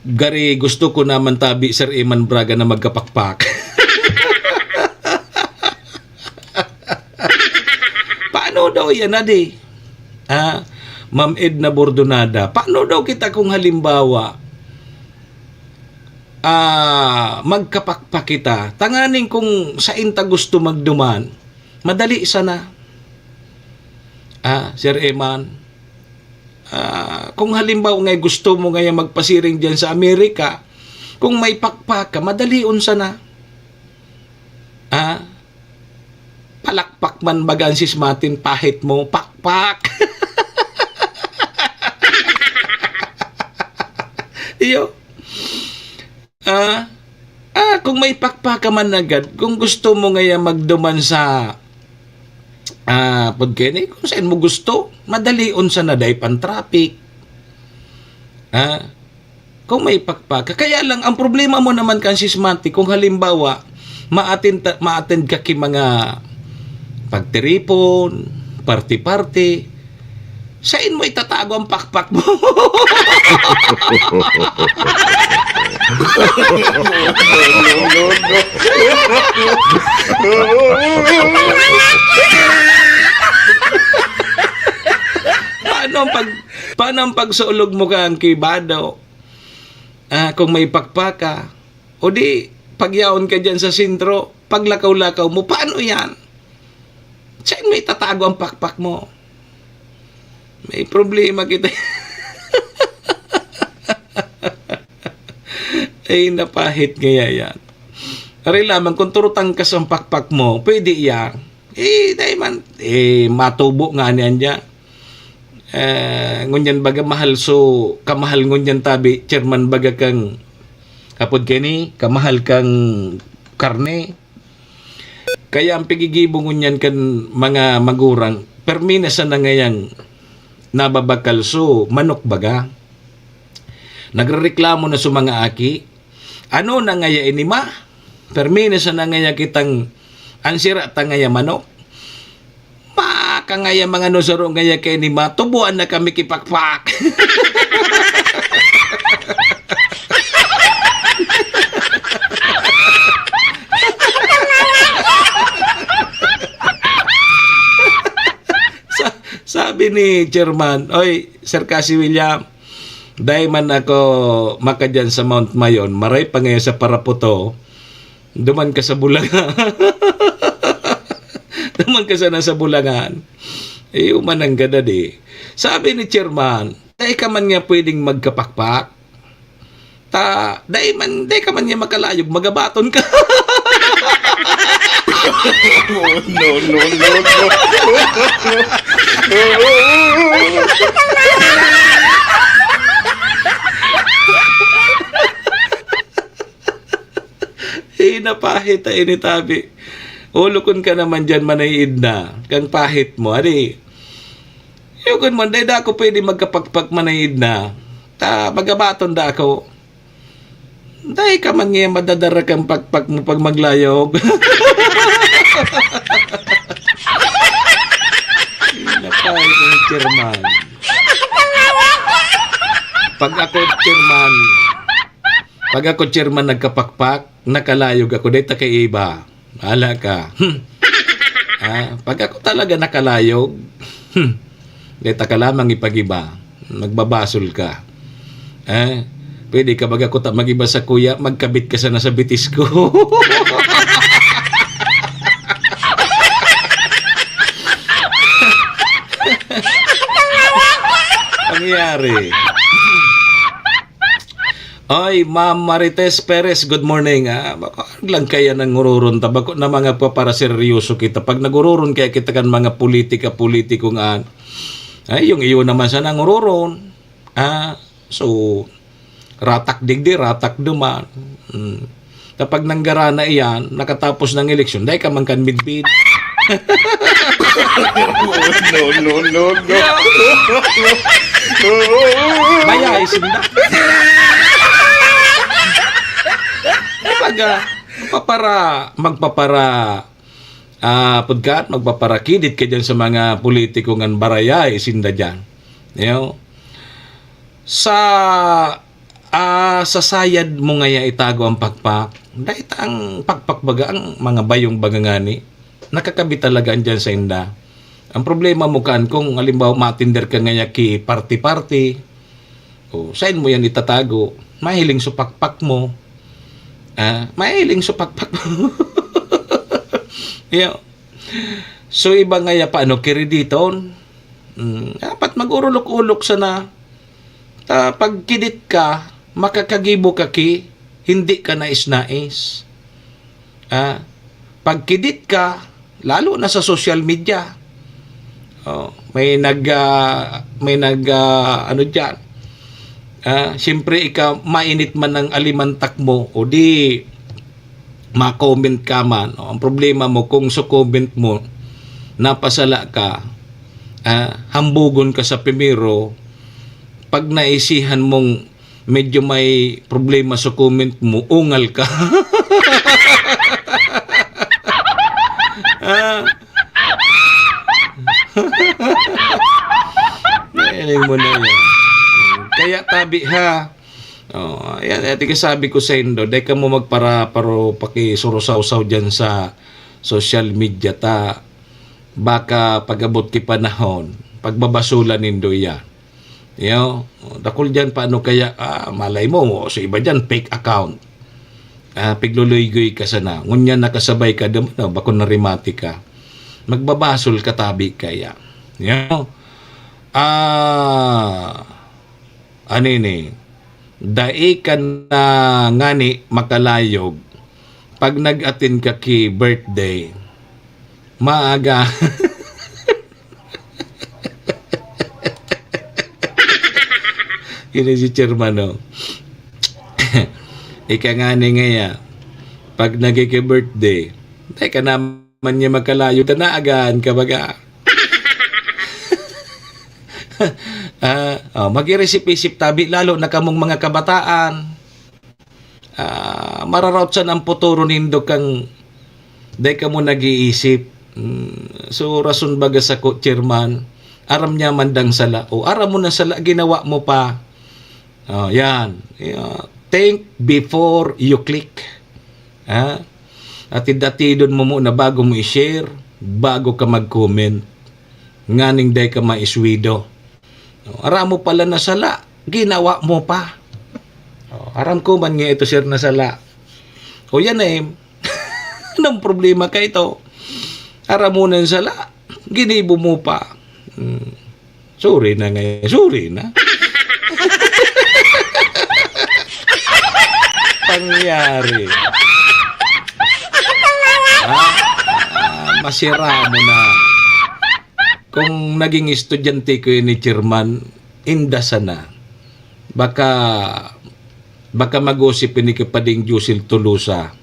gari gusto ko naman tabi, Sir Eman Braga, na magkapakpak. Paano daw yan, adi? Ah, Ma'am Edna Bordonada, paano daw kita kung halimbawa, ah, magkapakpak kita, tanganing kung sain ta gusto magduman, madali sana. Ah, Sir Eman, ah, kung halimbawa ngay gusto mo ngayon magpasiring diyan sa Amerika, kung may pakpak ka, madalion sana. Ah, palakpak man baga an sismatin, pahit mo, pakpak. Iyo. Ah, ah, kung may pakpak ka man agad, kung gusto mo ngaya magduman sa Ah, pud kini, kung saan mo gusto, madalion sana dai pan traffic. Ah, kung may pakpak ka. Kaya lang, ang problema mo naman kan sismati, kung halimbawa, ma-attend ta-, ma-attend ka ki mga pagtiripon, party-party, saan mo itatago ang pakpak mo? Paano ang pag-, paano ang pagsulog mo kan kibado? Ah, kung may pakpak ka, o di, pagyaon ka diyan sa sentro, paglakaw-lakaw mo, paano yan? Saan mo itatago ang pakpak mo? May problema kita. Ay, napahit kaya yan. Ari lamang, kung turutang ka sa pakpak mo, pwede iya. Eh, dai man, eh, matubo nga niyan dyan. Eh, ngunyan baga mahal, so, kamahal ngunyan tabi, chairman baga kang, apod kini, kamahal kang karne. Kaya ang pigigibo ngunyan kan mga magurang, permi na sana ngayang nababakal, so, manok baga. Nagrereklamo na sa mga aki, "Ano na ngaya ini, ma? Permi na sana ngaya kitang ansira ta ngaya manok." "Ma, ka ngaya mga nusaro ngaya kaini, ma, tubuan na kami kipakpak." Sa-, sabi ni chairman, "Oy, Sir Cassie William, dai man ako makadyan sa Mount Mayon, maray pa ngayon sa Paraputo, duman ka sa Bulaga." Duman ka sana sa Bulangan. Eh, umanang ka na di. Sabi ni chairman, "Dai ka man nga pwedeng magkapakpak. Ta, dai man, dai ka man nga makalayog, magabaton ka." No, no, no, no. Eh, napahit ta ini tabi. Ulukon ka naman diyan, Manay Edna, kang pahit mo. Adi, yugon mo, dai da ako pwede magkapakpak, Manay Edna. Ta, magabaton da ako. Dai ka man nga madadara kang pakpak mo pag maglayog. Napahit ang chairman. Pag ako chairman, pag ako chairman nagkapakpak, nakalayog ako, dai ta kaiba. Bahala ka. Hmm. Ah, pag ako talaga nakalayog, hmm, dai ta ka lamang ipag-iba. Magbabasol ka. Eh, pwede ka baga kuta mag-iba sa kuya, magkabit ka sana sa bitis ko. Pangyayari. Oy, Ma'am Marites Perez, good morning. Ah, bako lang kaya nang ururon ta, bako na mga paparaseryoso kita. Pag nagururon kaya kita kan mga politika-politiko nga, ay, yung iyo naman sana ang ururon. Ah, so, ratak digdi, ratak duman. Hmm. Kapag nanggarana iyan, nakatapos ng eleksyon, dai ka man kan midbid. No, no, no, no. Bayai sinda. Kumbaga, papara-, magpapara-, ah, pagkat magpaparakidit ka dyan sa mga politiko ngan barayai sinda dyan. You know? Sa, ah, sa sayad mo ngaya itago ang pakpak, dahil ang pakpak baga, ang mga bayong baga ngani, nakakabit talaga andyan sa inda. Ang problema mo kan, kung halimbawa, matender ka ngaya ki party-party, o saan mo yan itatago? Mahiling sa pakpak mo. Ah, mahiling sa pakpak mo. Yeah. So, iba ngaya pa, ano, kirediton. Mm, dapat mag-urulok-ulok sana. Ta, pag kidit ka, makakagibo ka ki, hindi ka nais-nais. Ah, pag kidit ka, lalo na sa social media. Oh, may nag, ah, may nag, ah, ano diyan. Ah, siyempre, ika, mainit man ang alimantak mo, o di, ma-comment ka man. Oh, ang problema mo, kung sa comment mo, napasala ka, ah, hambugon ka sa primero, pag naisihan mong medyo may problema sa comment mo, ungal ka. Ah. Nailing mo na yan. Kaya tabi ha. Oh, yan, yan, tiga sabi ko sa indo, dai ka mo magpara-, paro pakisurusaw-saw dyan sa social media ta. Baka pag-abot ki panahon, pagbabasulan nindo iyan. Yo, dakul diyan, paano kaya, ah, malay mo, sa iba diyan, fake account. Ah, pigluluy-guy ka sana. Ngunyan nakasabay ka, dam-, no, bako na rimati ka. Magbabasol ka, tabi kaya. Yo. Ah, ano ini? Dai ka na ngani makalayog pag nag-atin ka ki birthday. Maaga. Ini si chairman, oh. Ika ngani ngaya, pag nagkiki-birthday, dai ka naman niya magkalayo, ta naagaan ka baga. Ah, oh, mag-irisip-isip tabi, lalo na kamong mga kabataan. Ah, mararaot san ang futuro nindo kang dai kamo nag-iisip. Mm, so, rason baga sako, chairman, aram niya man dang sala. O, aram mo na sala, ginawa mo pa. Oh, yan. Yeah. Think before you click. Ha? Atid-atidon mo muna bago mo i-share, bago ka mag-comment. Nganing dai ka maiswido. Oh, aram mo pala na sala, ginawa mo pa. Oh, aram ko man nga ito, sir, na sala. O yan eh, anong problema ka ito? Aram mo na yung sala, ginibo mo pa. Hmm. Sorry na ngayon, sorry na. Pangyari. Ha? Ah, masira mo na. Kung naging estudyante ko yun ni chairman, inda sana. Baka, baka mag-usip ini ki Pading Josil Tolosa.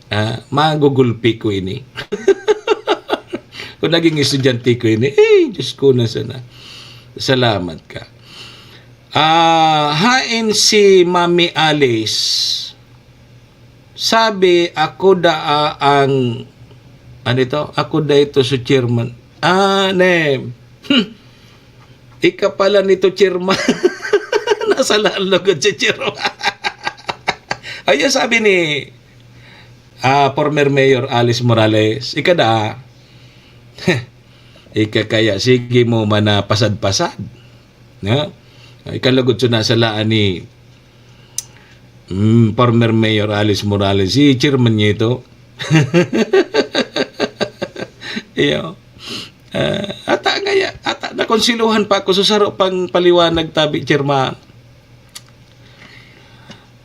Ah, magugulpi ko ini. Kung naging estudyante ko ini, eh, Diyos ko na sana. Salamat ka. Ah, hain si Mami Alice. Sabi, ako daa ang, ano ito? Ako da ito si chairman. Ah, ne. Hmm. Ika pala nito, chairman. Nasa lalugod si chairman. Ayun, sabi ni, ah, former Mayor Alice Morales, ika daa. Ika kaya, sige mo man na pasad-pasad. No? Ikalugod so nasalaan ni, mm, former Mayor Alice Morales, si chairman niya ito. Iyo. Ah, ata ngaya, ata nakonsiluhan pa ako sa saro pang paliwanag tabi, chairman.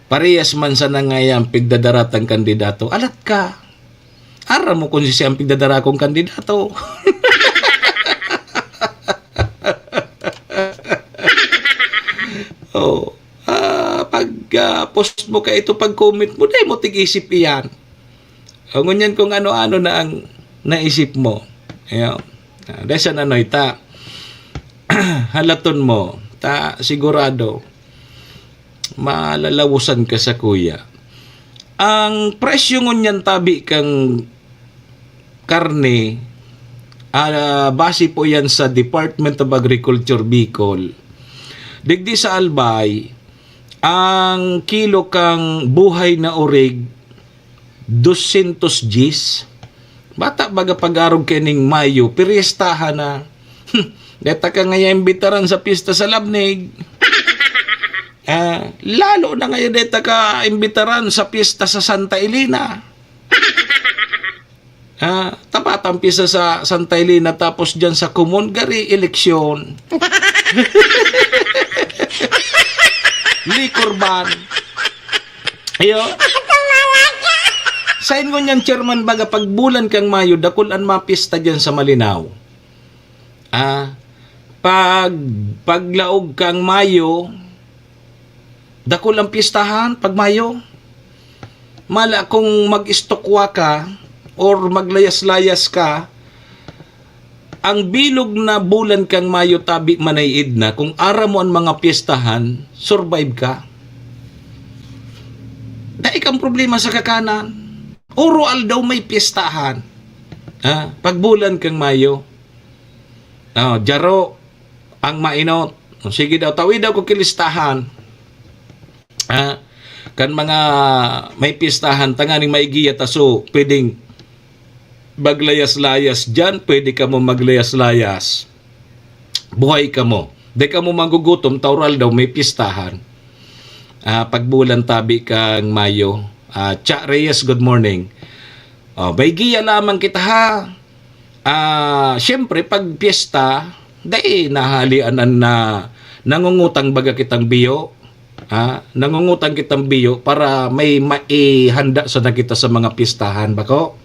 Parehas man sana ngaya ang pigdadara tang kandidato. Alat ka. Aram mo kung si siya ang pigdadara kong kandidato. Oh. Ah, pag, ah, post mo ka ito, pag comment mo, dai mo tig-isip iyan. O ngunyan kung ano-ano na ang naisip mo. Ayan. Ah, dahil sa nanoy ta, halaton mo, ta sigurado, malalawusan ka sa kuya. Ang presyo ngunyan tabi kang karne, ah, base po yan sa Department of Agriculture Bicol. Digdi sa Albay, ang kilo kang buhay na orig, dosyentos diyes. Bata baga pag-arog kaining Mayo, piriestahan na. Hmm, deta ka ngaya imbitaran sa piyesta sa Labnig. Ah, lalo na ngaya deta ka imbitaran sa piyesta sa Santa Elena. Ah, tapat ang piyesta sa Santa Elena, tapos dyan sa Kumon, gari eleksyon. Liquor ban. Iyo. Sain ngunyan, chairman, baga pag bulan kang Mayo, dakul an mga piyesta dyan sa Malinao. Ah, pag, paglaog kang Mayo, dakul ang pistahan pag Mayo. Mala kung mag-istokwa ka or maglayas-layas ka, ang bilog na bulan kan Mayo tabi man ay idna, kung aram mo an mga pyestahan, survive ka. Dai kang problema sa kakanan. Oro-aldaw may pyestahan. Ha? Pag bulan kan Mayo. Oh, jaro ang mainot. O, sige daw, tawi daw ko ki listahan. Ha? Kan mga may pyestahan, tanganing maigiya ta, so, pwedeng maglayas-layas diyan, pwede kamo maglayas-layas. Buhay kamo. Di kamo magugutom, ta oro-aldaw may pyestahan. Ah, pag bulan tabi kan Mayo. Ah, Cha Reyes, good morning. Oh, maigiya lamang kita, ha. Ah, siyempre, pag piyesta, dai nahalian an na, nangungutang baga kitang biyo. Ha? Nangungutang kitang biyo para may maihanda sana kita sa mga piyestahan, bako?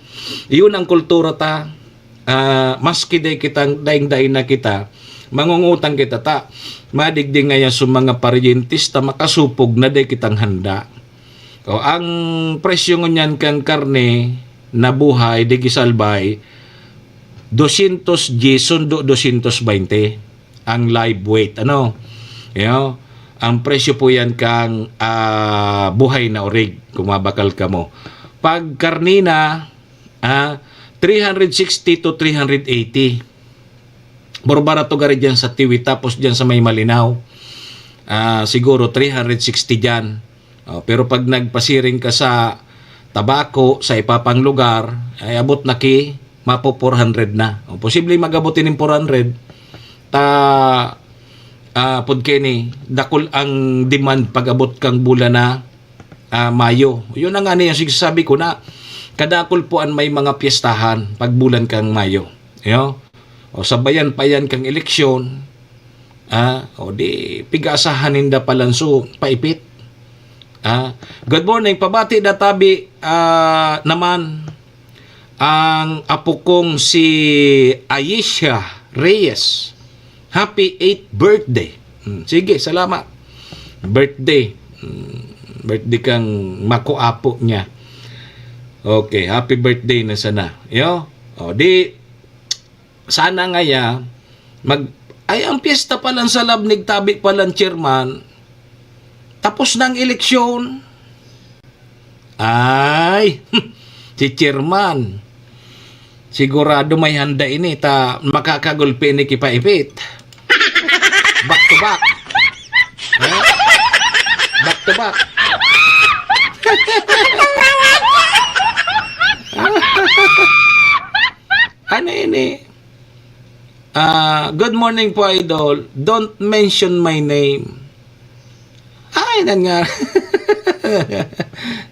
Iyon ang kultura ta. Ah, maski dai kitang, daing-dai na kita, mangungutang kita ta. Madigdi ngaya sa mga paryentes ta, makasupog na dai kitang handa. O, ang presyo ngunyan kan karne na buhay, digdi salbay, dosyentos diyes sundo dosyentos baynte ang live weight, ano? You know, ang presyo po yan kang, ah, buhay na orig, kung mabakal kamo. Pag karne na, ah, three hundred sixty to three hundred eighty. Pero barato gari dyan sa Tiwi, tapos dyan sa may Malinaw, ah, siguro three hundred sixty dyan. Oh, pero pag nagpasiring ka sa Tabaco, sa iba pang lugar, ay abot na ki, mapo four hundred na. O, posible mag-abot ining four hundred. Ta, ah, pud kini, dakul ang demand pag-abot kang bulan na, ah, Mayo. Yun na nga niya, sige, sabi ko na, kadakul po an may mga piyestahan pag bulan kang Mayo. Yo? O, sabayan pa yan kang eleksyon. Ah, o di, pig-aasahan ninda palanso, paipit. Ah, good morning, pabati da tabi, ah, naman ang apo kong si Aisha Reyes. Happy eighth birthday. Hmm, sige, salamat. Birthday. Hmm, birthday kang makuapo niya. Okay, happy birthday na sana. Yo? O, di, sana ngaya, mag-, ay, ang piyesta palan sa Labnig, tabi palan, chairman, tapos na ang eleksyon. Ay, si chairman, sigurado may handa ini, ta makakagulpi ini ki paipit. Back to back. Ha? Back to back. Ano ini? Ah, good morning po, idol. Don't mention my name. Ay, nan nga.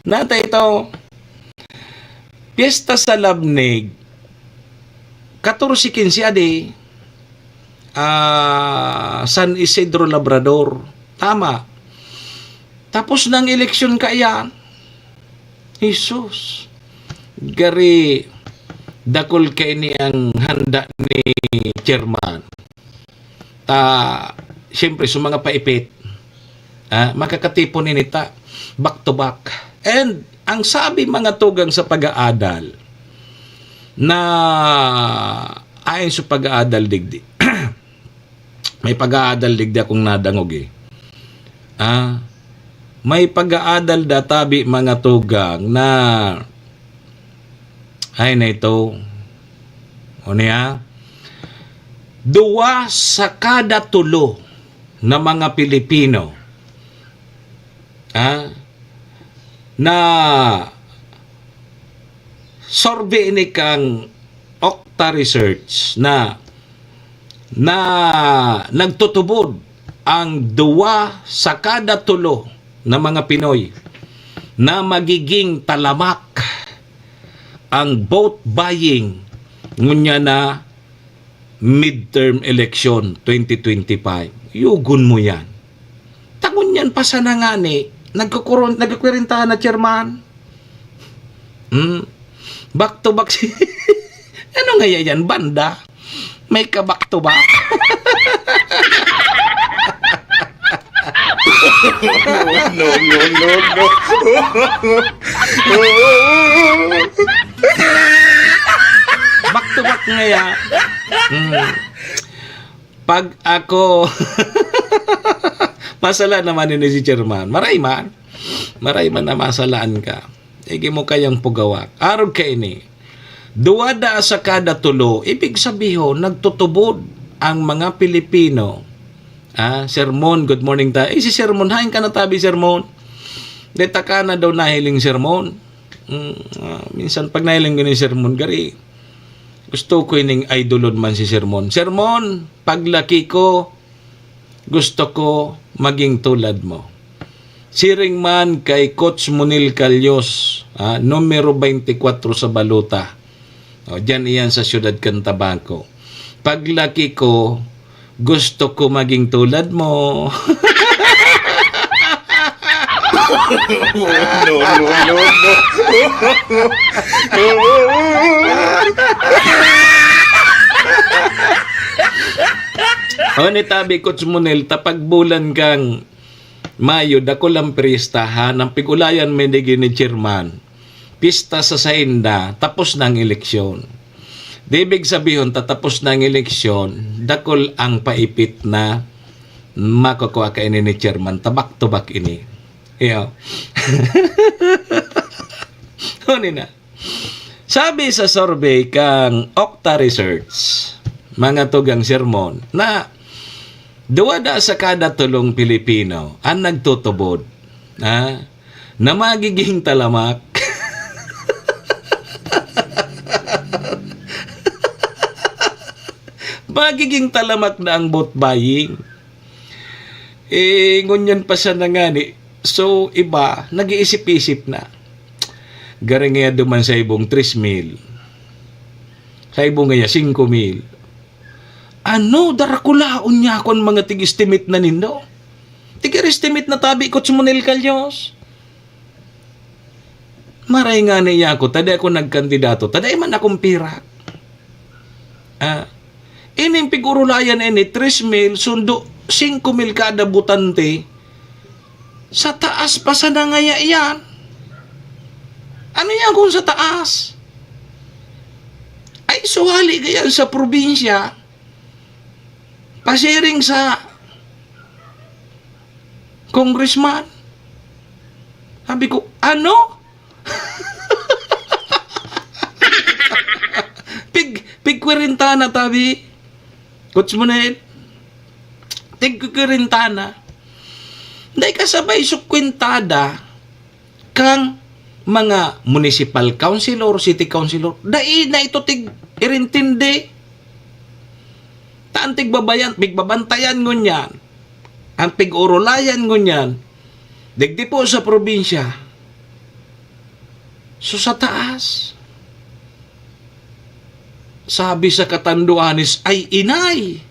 Nata ito. Piyesta sa Labnig. Katorse kinse adi. Ah, San Isidro Labrador. Tama. Tapos ng eleksyon kaya. Jesus. Gari, dakul kaini ang handa ni chairman. Ta, siyempre, sa mga paipit, ah, makakatipon ini ta, back to back. And ang sabi mga tugang sa pag-aadal, na ayon sa pag-aadal digdi, may pag-aadal digdi akong nadangog, eh. Ah, may pag-aadal da tabi mga tugang na, ay, na ito. O niya, duwa sa kada tulo na mga Pilipino, ah, na survey ini kang Okta Research na, na nagtutubod ang duwa sa kada tulo na mga Pinoy na magiging talamak ang vote buying ngunyan na midterm election twenty twenty-five. Yugon mo yan. Ta ngunyan pa sana ngani, nagkukuron-, nagkukwerintahan na chairman. Hmm? Back to back si, ano nga yan? Banda? May ka back to back? No, no, no, no. Back to back nga yan. Hmm. Pag ako, masala naman ini si chairman. Maray man. Maray man na masalaan ka. Igi mo kayang pugawak. Arog ka ini. Duwa da sa kada tulo. Ibig sabihon, nagtutubod ang mga Pilipino. Ah, sermon, good morning ta. Eh, si sermon, hain ka na tabi sermon? Deta ka na daw nahiling sermon. Mm, ah, minsan pag nahiling ko ni sermon, gari, gusto ko ining idolon man si sermon. Sermon, paglaki ko, gusto ko maging tulad mo. Siring man kay Coach Monil Calios, ah, numero twenty-four sa balota. O, diyan iyan sa siyudad kan Tabaco. Paglaki ko, gusto ko maging tulad mo. No, no, no, no. O, ni tabi, Coach Monel, ta pag bulan kang Mayo, dakul ang pristahan. Ang pig-ulayan mi digdi ni chairman. Pista sa sainda, tapos na ang eleksyon. Di ibig sabihon, tatapos na ang eleksyon, dakul ang paipit na makukua kaini ni chairman. Tabak-tubak ini. Iyo. Huni na. Sabi sa survey kang Okta Research, mga tugang sermon, na duwa da sa kada tulong Pilipino ang nagtutubod, ha, na magiging talamak. Magiging talamak na ang vote buying. Eh, ngunyan pa siya na ngani. So, iba, nag-iisip-isip na. Gari ngaya duman sa ibong tres mil. Sa ibong ngaya, singko mil. Ano, darakulaon niya ako ang mga tig-estimate na nindo? Tig-estimate na tabi, Coach Monel Calios. Maray nga niya ako, ta di ako nagkandidato, ta dai man akong pirak. Ah, ining pig-urulayan ini, tres mil, sundo, singko mil kada botante. Sa taas pa sana ngaya iyan. Ano yan kung sa taas? Ay, suwali gayan sa probinsya, pasiring sa congressman. Sabi ko, "Ano?" Pig, pig kwarenta na, tabi. Coach Monel, tig kwarenta na. Dai kasabay sa kwentada kang mga municipal councilor, city councilor. Dai na ito tig irintindi. Ta ang tigbabayan, pigbabantayan ngunyan, ang pig-urulayan ngunyan, digdi po sa probinsya, so sa taas. Sabi sa katanduanes, "Ay, inay!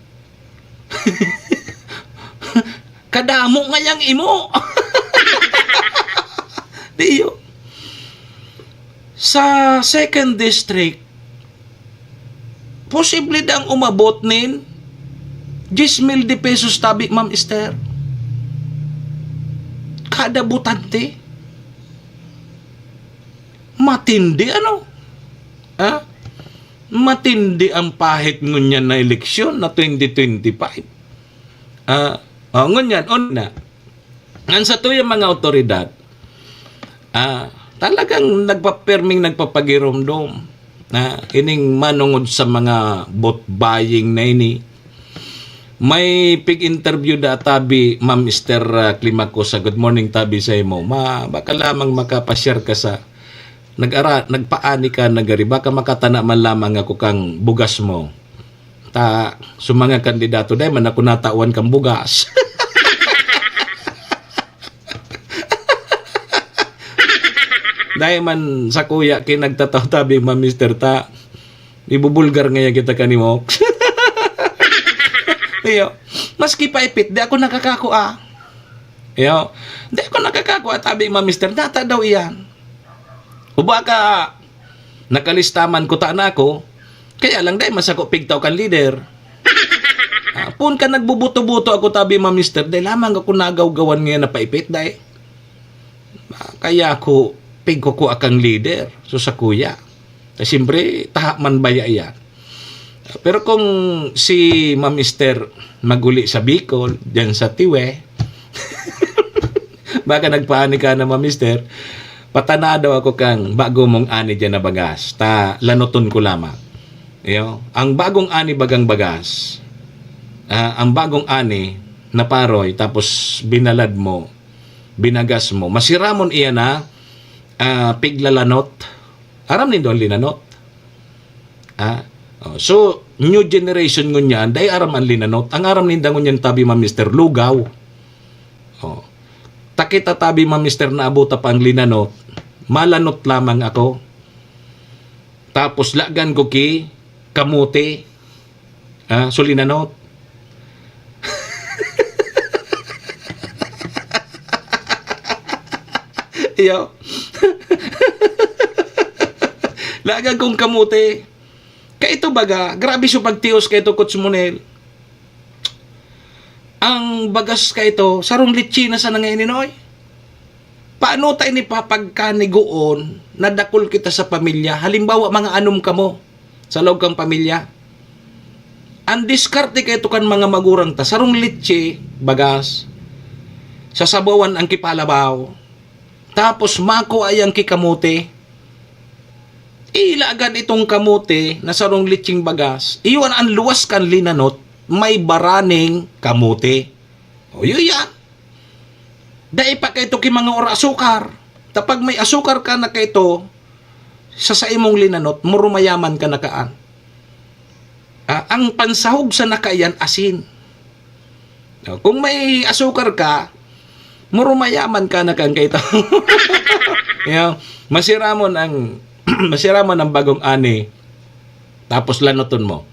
Kadamo ngayang imo!" Diyo. Sa second district, posible dang umabot nin diyes mil de pesos tabi, Ma'am Esther. Kada botante. Matindi, ano? Ha? Matindi ang pahit ngunyan na eleksyon na twenty twenty-five. Ah, oh, ngunyan, on na. Ang satuyang mga awtoridad, ah, talagang nagpaperming nagpapagiromdom na ining manungod sa mga vote buying na ini. May pig-interview da tabi, Ma'am Esther, ah, Climacosa. Good morning, tabi sa imo. Ma, baka lamang makapashare ka sa nag-ara-, nagpaani ka, nagari. Baka makatana man lamang ako kang bugas mo. Ta, sa mga kandidato, dai man ako natawan kang bugas. Dai man sa kuya, kinagtataw tabi, Ma'am Esther, ta. Ibubulgar ngaya kita kanimo. Iyo. Maski paipit, di ako nakakakua. Iyo. Di ako nakakakua, tabi, Ma'am Esther, nata daw iyan. Uba ka, nakalistaman ko ta na ako, kaya lang dai masako pigtaw kan leader. Ah, pun ka nagbubuto-buto ako tabi, Ma'am Esther, dai lamang ako nagawgawan ngayon na paipit, dai. Ah, kaya ako pigkukua kang leader, so sa kuya. Ta siyempre, taha man baya iyan. Pero kung si Ma'am Esther mag-uli sa Bicol, diyan sa Tiwe, baka nagpaani ka na, Ma'am Esther, patana daw ako kang bago mong ani diyan na bagas. Ta, lanoton ko lamang. Iyo, ang bagong ani bagang bagas, ah, ang bagong ani na paroy, tapos binalad mo, binagas mo. Masiramon iyan na, ah, piglalanot. Aram nindo ang linanot? Ah, oh, so, new generation ngunyan, dai aram ang linanot. Ang aram ninda ngunyan tabi, Ma'am Esther, lugaw. Oh. Takita tabi, Ma'am Esther, na abuta pa ang linanot. Malanot lamang ako. Tapos lagan ko ki kamote. Ah, so linanot. Iyo. Lagan kong kamote. Kaito baga, grabe so pagtios kaito, Coach Monel. Ang bagas kaito, sarong litsi na sana ngayon, Noy. Paano tayo ni papagkanigoon na dakul kita sa pamilya? Halimbawa, mga anom kamo sa laog kang pamilya. Ang diskarte kaito kan mga magurang ta, sarong litsi, bagas, sasabawan ang kipalabaw, tapos makua yang kikamote. Ilagan itong kamote na sarong litsing bagas. Iyon ang luwas kan linanot, may baraning kamote. O, yun yan. Dai pa kaito ki mga ora asukar. Tapag may asukar ka na kaito, sa saimong linanot, murumayaman ka na kaan. Ah, ang pansahog sa nakayan, asin. O, kung may asukar ka, murumayaman ka na kan kaito. Yo, masiramon ang, masiramon ang bagong ani, tapos lanoton mo.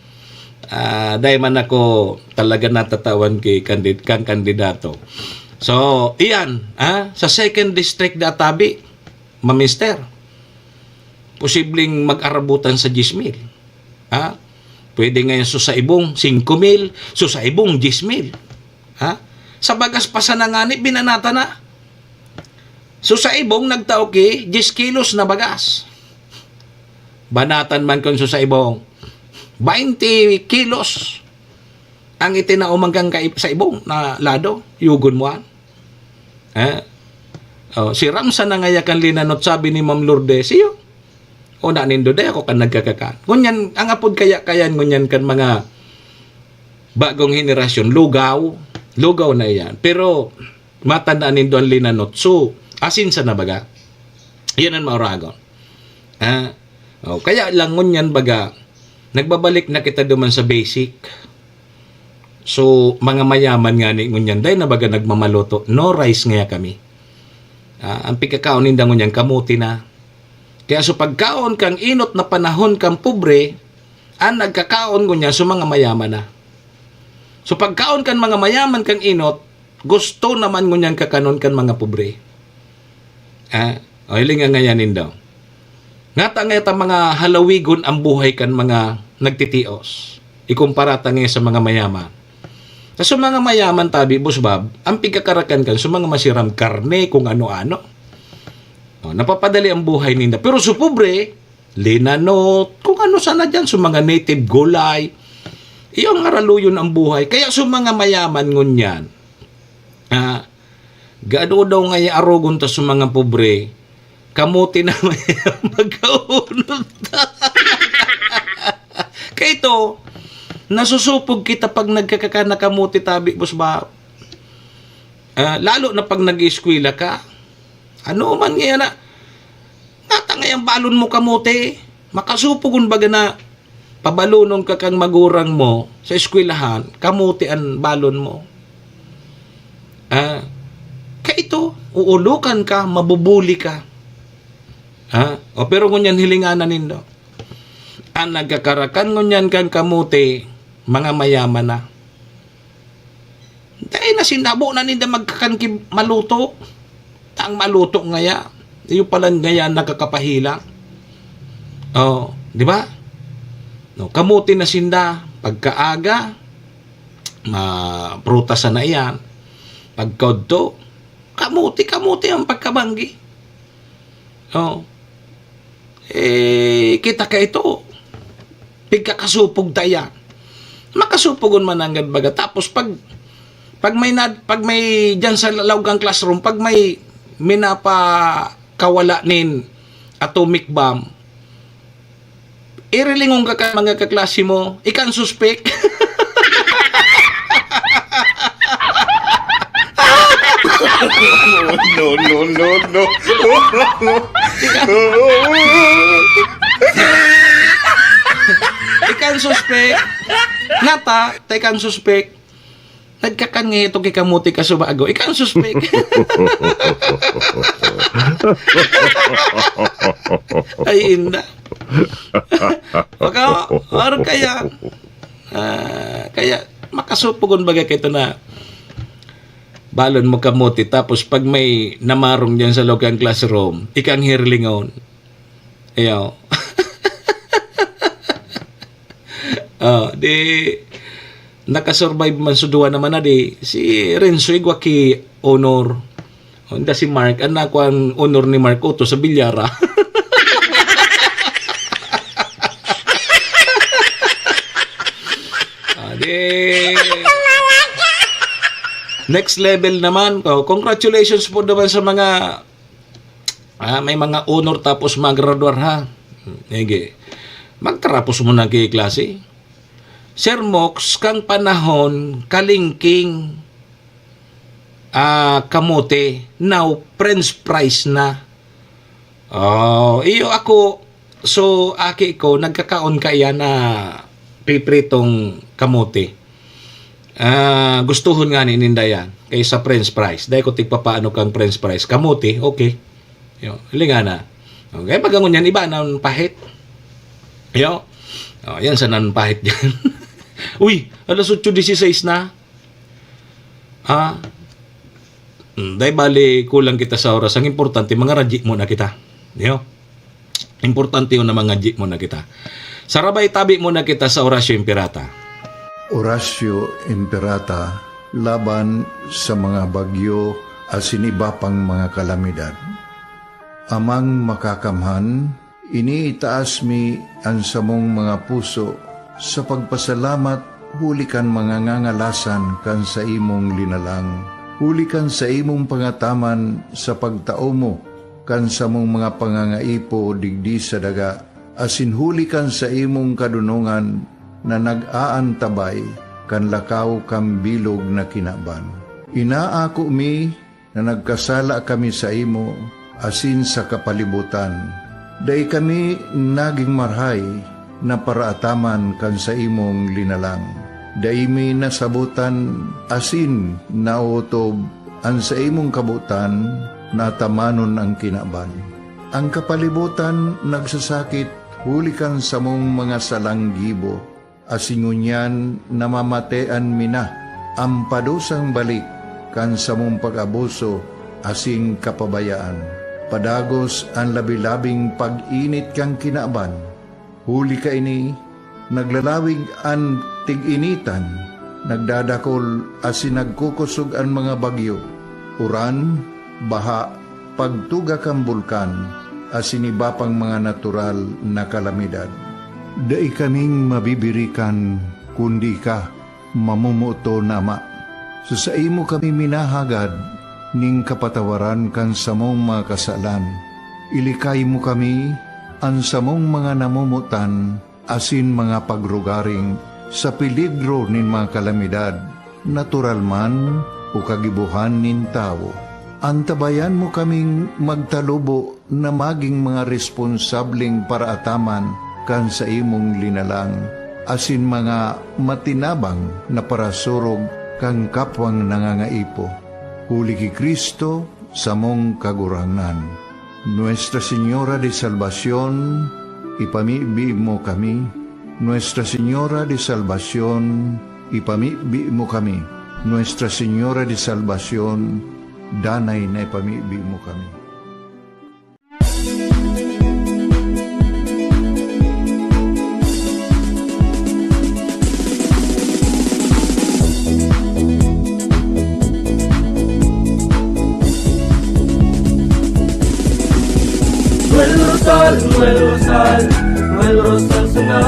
Ah, dai man ako talaga natatawan ki kandid-, kang kandidato. So, iyan, ah, sa second district da tabi, Ma'am Esther, posibleng mag-arabutan sa diyes mil. Ha? Pwede ngayon so sa ibong singko mil, so sa ibong diyes mil. Ha? Sa bagas pa sana ngani, binanata na. So sa ibong nagtao ki diyes kilos na bagas. Banatan man kun so sa ibong, baynte kilos ang itinao man kan kai-, sa ibong na lado, yugon mo an. Eh? Oh, si Ramsa na ngaya kan linanot, sabi ni Ma'am Lourdes, iyo. O, na nindo, dai ako kan nagkakakan. Ngunyan, ang apod kaya kayan ngunyan kan mga bagong henerasyon, lugaw. Lugaw na iyan. Pero, matandaan nindo ang linanot. So, asin sa nabaga. Yan ang mauragon. Ah, oh, kaya lang ngunyan baga, nagbabalik na kita duman sa basic. So, mga mayaman ngani ngunyan, dai na baga nagmamaluto, no rice ngaya kami. Ah, ang pigkakaon ninda ngunyan, kamote na. Kaya so pagkaon kang inot na panahon kang pobre, ang nagkakaon ngunyan so mga mayaman na. So pagkaon kan mga mayaman kang inot, gusto naman ngunyan kakanon kan mga pobre. Ah, o, hiling nga ngayan nindo. Ngata ngaya ta mga halawigon ang buhay kan mga nagtitios, ikumpara ta ngaya sa mga mayaman. Sa, sa mga mayaman tabi, Boss Bob, ang pigkakarakan kan sa mga masiram karne, kung ano-ano. O, napapadali ang buhay ninda. Pero sa pobre, linanot, kung ano sana dyan, sa mga native gulay, iyong ngaraluyon ang buhay. Kaya sa mga mayaman ngunyan, ah, gado daw nga arogon ta sa mga pobre, kamote na may magkaunod. Kaito, nasusupog kita pag nagkakakan na kamote tabi, Boss Bob. Ah, lalo na pag nag-eskwela ka. Ano man ngayon na, ngata ngayang balon mo kamote, makasupogon baga na pabalonon ka kang magurang mo sa eskwelahan, kamote an balon mo. Ah, kaito, uulokan ka, mabubuli ka. Ha? O, pero ngunyan hilinganan nindo. Ang nagkakarakan ngunyan kan kamote, mga mayaman na. Dai na sinabo na ninda magkakan ki maluto. Ang maluto ngaya, iyo pala ngaya nakakapahilang. Oh, di ba? No, kamote na sinda, pagkaaga, ma-, prutas na iyan. Pagkaudto, kamote, kamote ang pagkabanggi. Oh. Eh, kita kaito, Pigkakasupog ta iyan. Makasupogon man nanggad baga. Tapos pag, pag may nad-, pag may diyan sa laog kan classroom, pag may minapakawala nin atomic bomb, irilingon ka kan mga kaklase mo, ika an suspek. No, no, no, no. Ika an suspek. Nata, ta ika an suspek. Nagkakan nga itong kikamote ka subago. Ika an suspek. Ay, inda. Baka, or kaya, ah, kaya, makasupogon baga kito na balon mo kamote, tapos pag may namarong diyan sa laog kan classroom, ika an hirilingon. Ayaw. Oh, di, nakasurvive man sa duwa naman na di. Si Renzo igwa ki honor. Honda si Mark, an nakuha an honor ni Mark Otto sa bilyara. Ah, di, next level naman. Oh, congratulations po naman sa mga, ah, may mga honor tapos magradwar, ha. Sige. Magtarapos mo na ki klase. Sir Mox, kang panahon, kalingking, ah, kamote, now, French fries na. Oh, iyo ako, so, aki ko, nagkakaon kaiyan na pipritong kamote. Ah, gustuhon ngani ninda yan kaysa French fries. Dai ko tigpapaano kang French fries. Kamote, okay. Yo, hilinga na. Okay, pag ngunyan, iba na an pahit. Yo. Oh, yan sa nan pahit dyan. Uy, alas otso dieciséis na. Ah, mm, dai bali kulang kita sa oras. Ang importante, mangaradyi muna kita. Yo. Importante yun na mangadyi muna kita. Sarabay, tabi muna kita sa Orasyo Imperata. Orasyo Imperata laban sa mga bagyo asin iba pang mga kalamidad. Amang Makakamhan, iniitaas mi an samong mga puso sa pagpasalamat huli kan mga ngangalasan kan saimong linalang, huli kan saimong pangataman sa pagtao mo kan samong mga pangangaipo digdi sa daga, asin huli kan saimong kadonongan na nag-aantabay kan lakaw kan bilog na kinaban. Inaako mi na nagkasala kami saimo asin sa kapalibotan. Dai kami nagin marahay na paraataman kan saimong linalang. Dai mi nasabotan asin naotob an saimong kabotan na atamanon an kinaban. An kapalibotan nagsasakit huli kan samong mga salang gibo, asin ngunyan namamatean mi na an padusang balik kan samong pag-abuso asin kapabayaan. Padagos an labi-labing pag-init kan kinaban. Huli kaini, naglalawig an tig-initan, nagdadakol asin nagkukosog an mga bagyo, uran, baha, pagtuga kan bulkan, asin iba pang mga natural na kalamidad. Dai kaming mabibirikan, kundi ika, mamomoton na Ama. Sa saimo kami minahagad nin kapatawaran kan samong mga kasalan. Ilikay mo kami, an samong mga namomotan, asin mga pagrugaring sa peligro nin mga kalamidad, natural man o kagibohan nin tawo. Antabayan mo kaming magtalubo na magin mga responsableng paraataman kan saimong linalang, asin mga matinabang na parasurog kan kapwang nangangaipo. Huli ki Cristo, samong Kagurangnan. Nuestra Señora de Salvacion, ipamibi mo kami. Nuestra Señora de Salvacion, ipamibi mo kami. Nuestra Señora de Salvacion, danay na ipamibi mo kami. Manuel Rosal, Manuel Rosal, Manuel Rosal sana.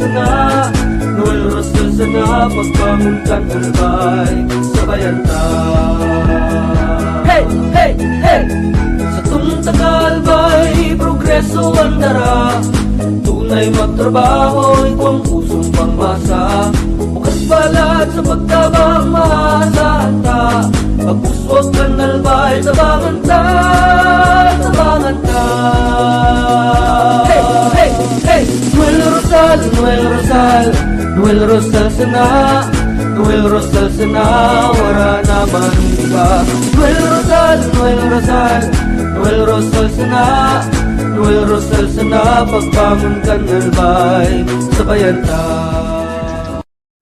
Sana, Noel Rosal sana, pagbangon kan Albay, sabayan ta. Hey! Hey! Hey! Sa tong taga-Albay, progreso ang dara. Tunay magtrabaho, ito ang pusong pangmasa. Bukas palad sa pagtabang, maasahan ta. Pag-uswag kan Albay, tabangan ta, tabangan ta. Hey, hey, hey! Noel Rosal, Noel Rosal, Noel Rosal sana, Noel Rosal sana, wala na man iba. Noel Rosal, Noel Rosal, Noel Rosal sana, Noel Rosal sana, pagbangon kan Albay, sabayan ta.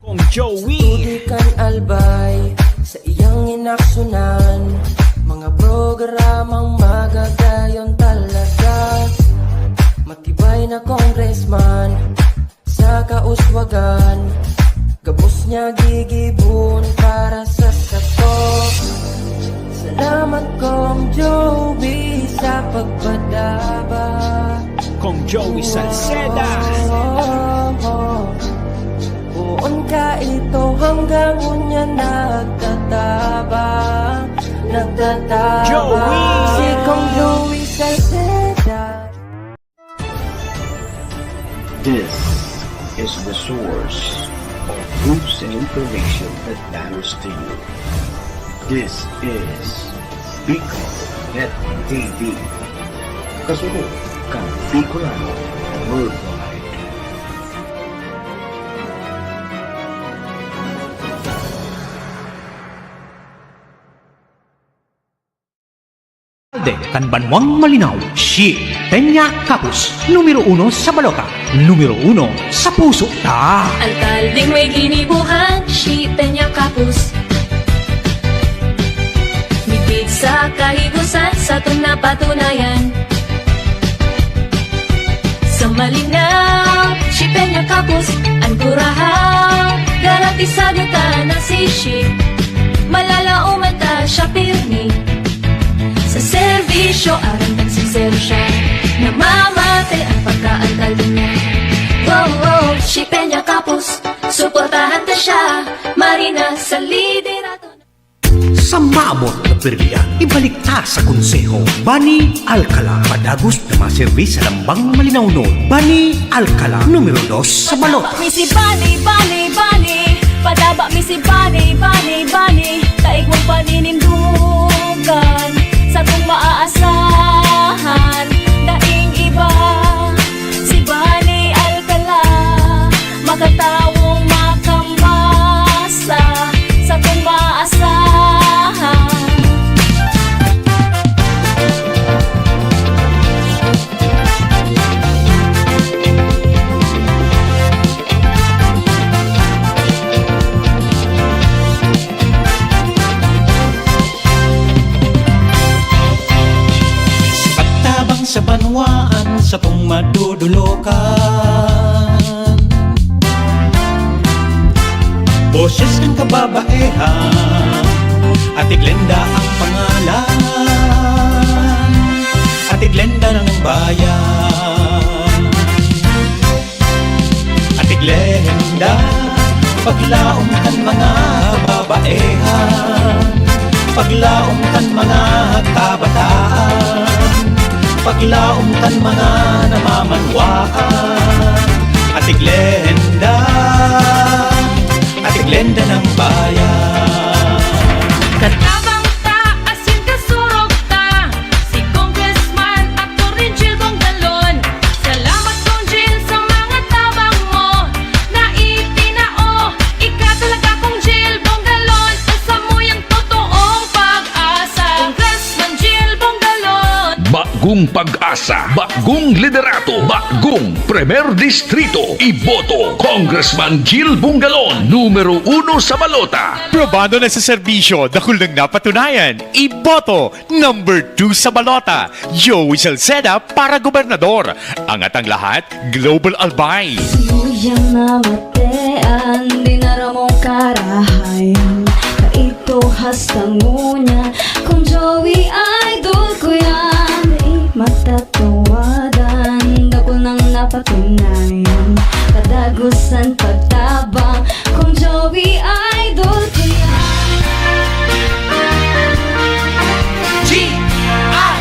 Kong Joey. Tubig kan Albay, sa iyang inaksunan, mga programang magagayon talaga. Matibay na congressman, sa kauswagan, gabos niya gigibon para sa sato. Salamat, Kong Joey, sa pagpadaba. Kong Joey Salceda. Poon ka ito hanggang unya nagtatabang, nagtatabang. Joey! Si Kong Joey Salceda. This is the source of news and information that matters to you. This is Bicol Net T V. Kasunod kan Bicolano Worldwide. Alde kan Banwang Malinao, si Peña Capus, numero uno sa balota, numero uno sa puso ta. Alkaldeng may ginibohan, si Peña Capus. Midbid sa kahigosan, satong napatunayan. Sa Malinao, si Peña Capus, an kurahaw, garantisado ta na si Shi. Malalaoman ta siya pirmi. Sa serbisyo, aram kan sinsero siya. Namamate an pagkaalkalde niya. Oh, oh, si Peña Capus, suportahan ta siya. Marina sa liderato. Sa maabot na pirmihan, ibalik ta sa konseho. Bani Alcala, padagos na maserbi sa lambang malinaw nun. Bani Alcala, numero dos sa balota. Mi si Bani, Bani, Bani. Padaba mi si Bani, Bani, Bani. Taigwang paninindugan, satong maaasahan, daing iba. Si Bani Alcala, makatawong makamasa, satong maaasahan. Sa pagtabang sa banwaan, satong madudulokan. Boses kan kababaehan, Ate Glenda ang pangalan. Ate Glenda ng bayan. Ate Glenda, paglaom kan mga babaehan, paglaom kan mga kabataan, paglaom kan mga namamanwaan. Ate Glenda, Ate Glenda ng bayan. Katabang ta, asin kasurog ta, si Congressman Attorney Jil Bongalon. Salamat, Kong Jil, sa mga tabang mo na itinao. Ika talaga, Kong Jil Bongalon, samuyang totoong pag-asa. Congressman Jil Bongalon. Bagong pag-asa, bagong liderato, bagong Primer Distrito. Iboto, Congressman Jil Bongalon, numero uno sa balota. Probado na sa serbisyo, dakul nang napatunayan. Iboto, number two sa balota, Joey Salceda para gobernador. Angat ang lahat, Global Albay. Suyang namatean, dinaramong karahayan. Kaito hasta ngunyan, Kong Joey, idol ko yan. Di matatawadan, dakul nang napatunayan. Kadag Gusan pagtabang kung Joey idol ko yan. G I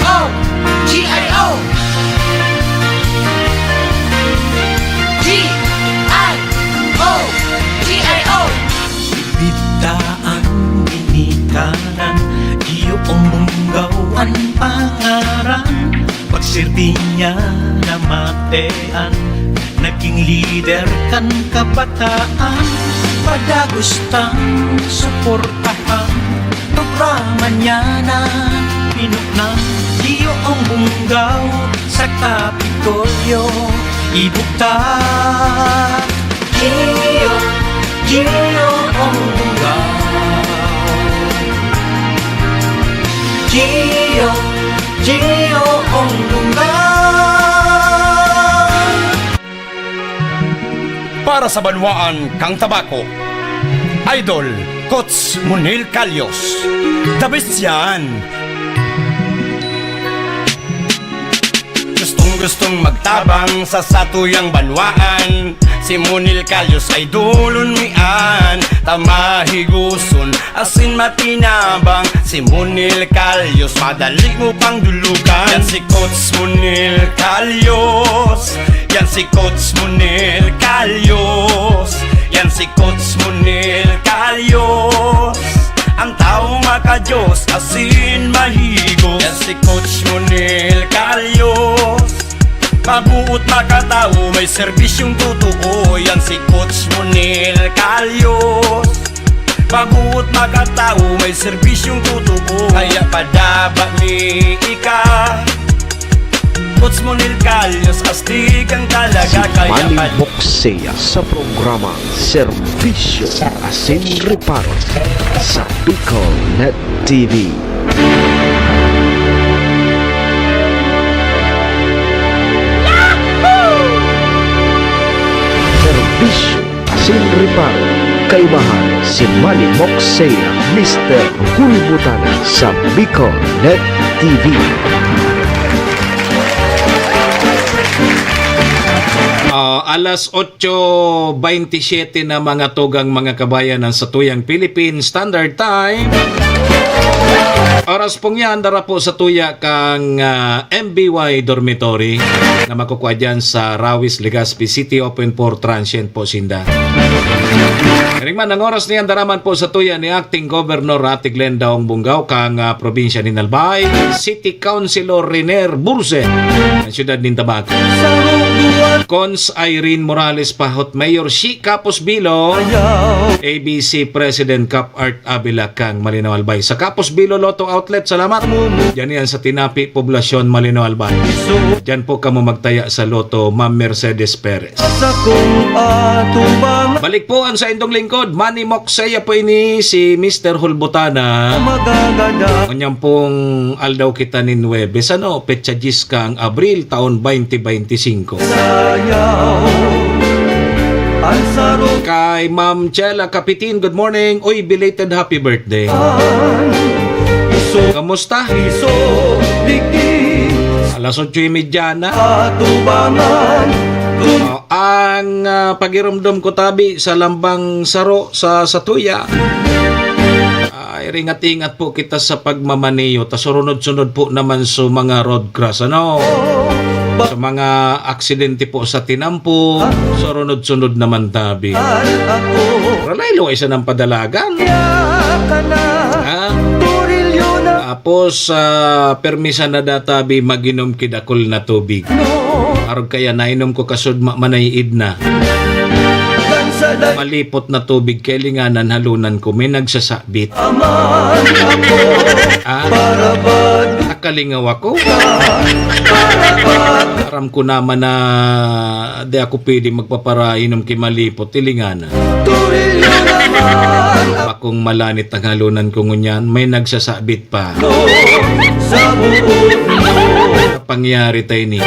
O, G I O. G I O, G I O. Bibitaan, ginikanan, iyo ang munggaw an pangaran. Pagsirti niya namatean, naging lider kan kabataan. Padagos tang suportahan, programa niya na pinuknang. Iyo ang munggaw sa Kapitolyo, ibugtak. Iyo, iyo ang munggaw. Iyo, iyo ang munggaw. Para sa banwaan kan Tabaco, Idol Coach Monel Calios. The best yan! Gustong-gustong magtabang sa satuyang banwaan. Si Monel Calios ay idolon mi an, ta mahigoson asin matinabang. Si Monel Calios, madali mo pang dulugan. Yan si Coach Monel Calios. Yan si Coach Monel Calios. Yan si Coach Monel Calios. Ang taong maka-Diyos, asin mahigos. Yan si Coach Monel Calios. Mabuot, makatawo, may serbisyong totoo. Yan si Coach Monel Calios. Mabuot, makatawo, may serbisyong totoo. Kaya padaba mi ika, Coach Monel Calios, astig ang talaga. Si Kaya Manny pad- Moksea sa programa Serbisyo asin Reparo sa Bicol Net T V. Serbisyo asin Reparo, kaimahan si Manny Moksea, Mister Gulbutana sa Bicol Net T V. Ah, alas otso baynte siyete na, mga tugang, mga kabayan, ang satuyang Philippine Standard Time. Oras pong yan, dara po sa tuya kang, ah, M B Y Dormitory na makukuha dyan sa Rawis, Legazpi City, open for transient po sinda. Kaning man, ang oras niyan, dara man po sa tuya ni Acting Governor Ate Glenda Ong Bungao kang, ah, probinsya nin Albay, City Councilor Riner Burse, ang siyudad nin Tabaco. Cons Irene Morales Pahot, Mayor Shi Kapos Bilo, A B C President Cap Art Avila kang Malinao Albay. Sa Kapos Bilo Lotto Outlet, salamat. Diyan yan sa Tinapi, Poblacion, Malinao Albay. Diyan po kamo magtaya sa Lotto, Ma'am Mercedes Perez. Balik po ang saindong lingkod, Manny Moksea po ini, si Mister Hulbutana. Magagada. Ngunyan pong aldaw kita nin Huwebes, ano, petsa diyes kang Abril, taon baynte baynte singko. Kay Ma'am Chela Capitin, good morning. Uy, belated happy birthday. Kamusta? Alas otso y media na. Oh, ang, ah, pagiromdom ko tabi sa lambang saro sa satuya. Ay, ringat-ingat po kita sa pagmamaneho. Ta surunod-sunod po naman sa mga road crash, ano? Sa mga aksidente po sa tinampo, surunod-sunod naman tabi. Ralay lo, isa ng padalagan. Ha? Tapos, ah, permisan na databi, mag-inom kidakol na tubig. Arog kaya nainom ko kasud ma-, manay-id na. Malipot na tubig, kailinganan halonan ko, may nagsasabit. Ah, nakalingaw ako. Aram ko naman na di ako pwede magpaparainom ki malipot, ilinganan. Bakong malanit ang halonan ko ngunyan, may nagsasabit pa. Pangyari tayo ni.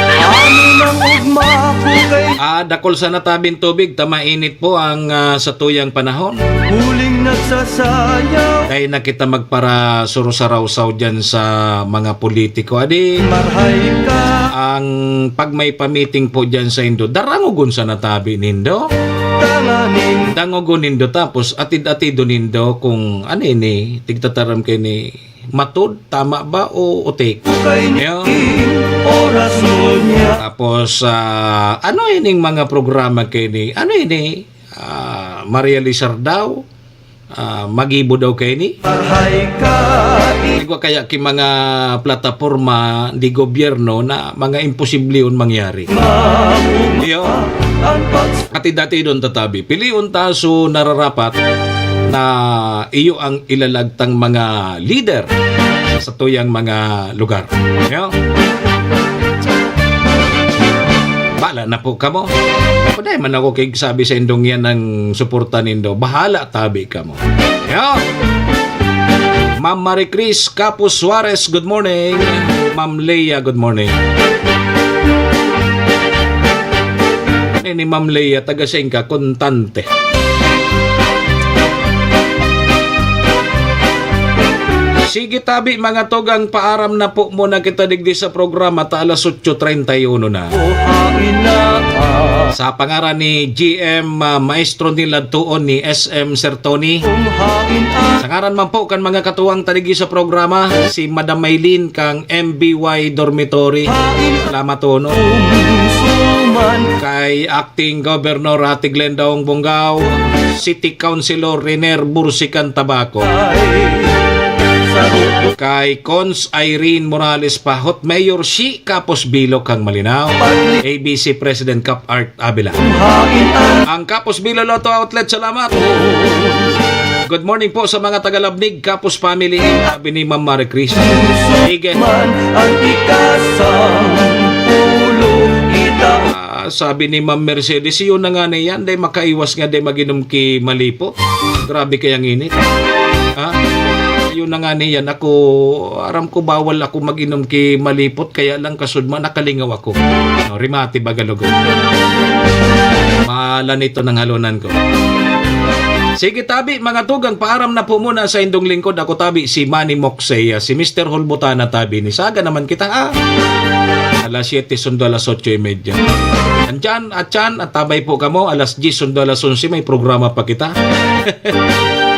Ah, dakol sana tabing tubig, ta mainit po ang, ah, satuyang panahon. Huling nagsasayaw. Dahil na kita magparasuro-sarawsaw dyan sa mga politiko. Adi, Marhay ka, ang pag may pamiting po dyan sa Indo, darangogon sa natabi nindo. Tanganing dangogon nindo, tapos atid-atidon nindo kung ano ini, tigtataram kayo ni matod, tama ba o utik? Kay Yo. Oras mo niya. Tapos, ah, ano ining mga programa kayo ni, ano ini? Ah, Maria Lizardaw? Ah, magibo daw kayo ni? Marhay ka. Igwa kaya ki mga plataporma di gobyerno na mga imposible yun mangyari. Iyo. Ati dati doon tatabi. Pilion ta so nararapat na iyo ang ilalagtang mga leader sa tuyang mga lugar. Iyo. Bala na po kamo. Ako dahil man ako kay sabi sa indong yan ang suporta nindo. Bahala tabi kamo. Yo! Ma'am Marie Chris Capo Suarez, good morning. Ma'am Leia, good morning. Ano ni Ma'am Leia, taga Sengka, kontante. Sige tabi, mga tugang, paaram na po muna kita digdi sa programa ta alas otso treinta y uno na. Sa pangaran ni G M, ah, Maestro nila tuon ni S M Sir Tony. Sa ngaran man po kan mga katuwang ta digdi sa programa, si Madam Maylin kang M B Y Dormitory. Salamat, Tono. Kay Acting Governor Ate Glenda Ong Bongao, City Councilor Riner Bursican Tabaco, kay Cons Irene Morales Pahot, Mayor Shi Kapos Bilo kang Malinao, A B C President Cap Art Abela. Ang Kapos Bilo Lotto Outlet, salamat. Good morning po sa mga taga-Labnig, Kapos family, sabi ni Ma'am Marie Chris. Sige. Ang ikasampulo, ita- Ah, sabi ni Ma'am Mercedes, "Iyo na nga na yan, dai makaiwas nga dai mag-inom ki malipot." Grabe kayang init. Ha? "Iyo na nga na yan, ako, aram ko bawal ako mag-inom ki malipot, kaya lang kasudma, nakalingaw ako." No, rimati baga lugod. Malan ito ng halunan ko. Sige, tabi, mga tugang, paaram na po muna sa indong lingkod. Ako, tabi, si Manny Moksey, ah, si Mister Hulbutana, tabi, ni Saga naman kita, ha? Alas siyete sundo alas otso y media. Andyan, atyan, at tabay po kamo. Alas diyes sundo alas onse, may programa pa kita.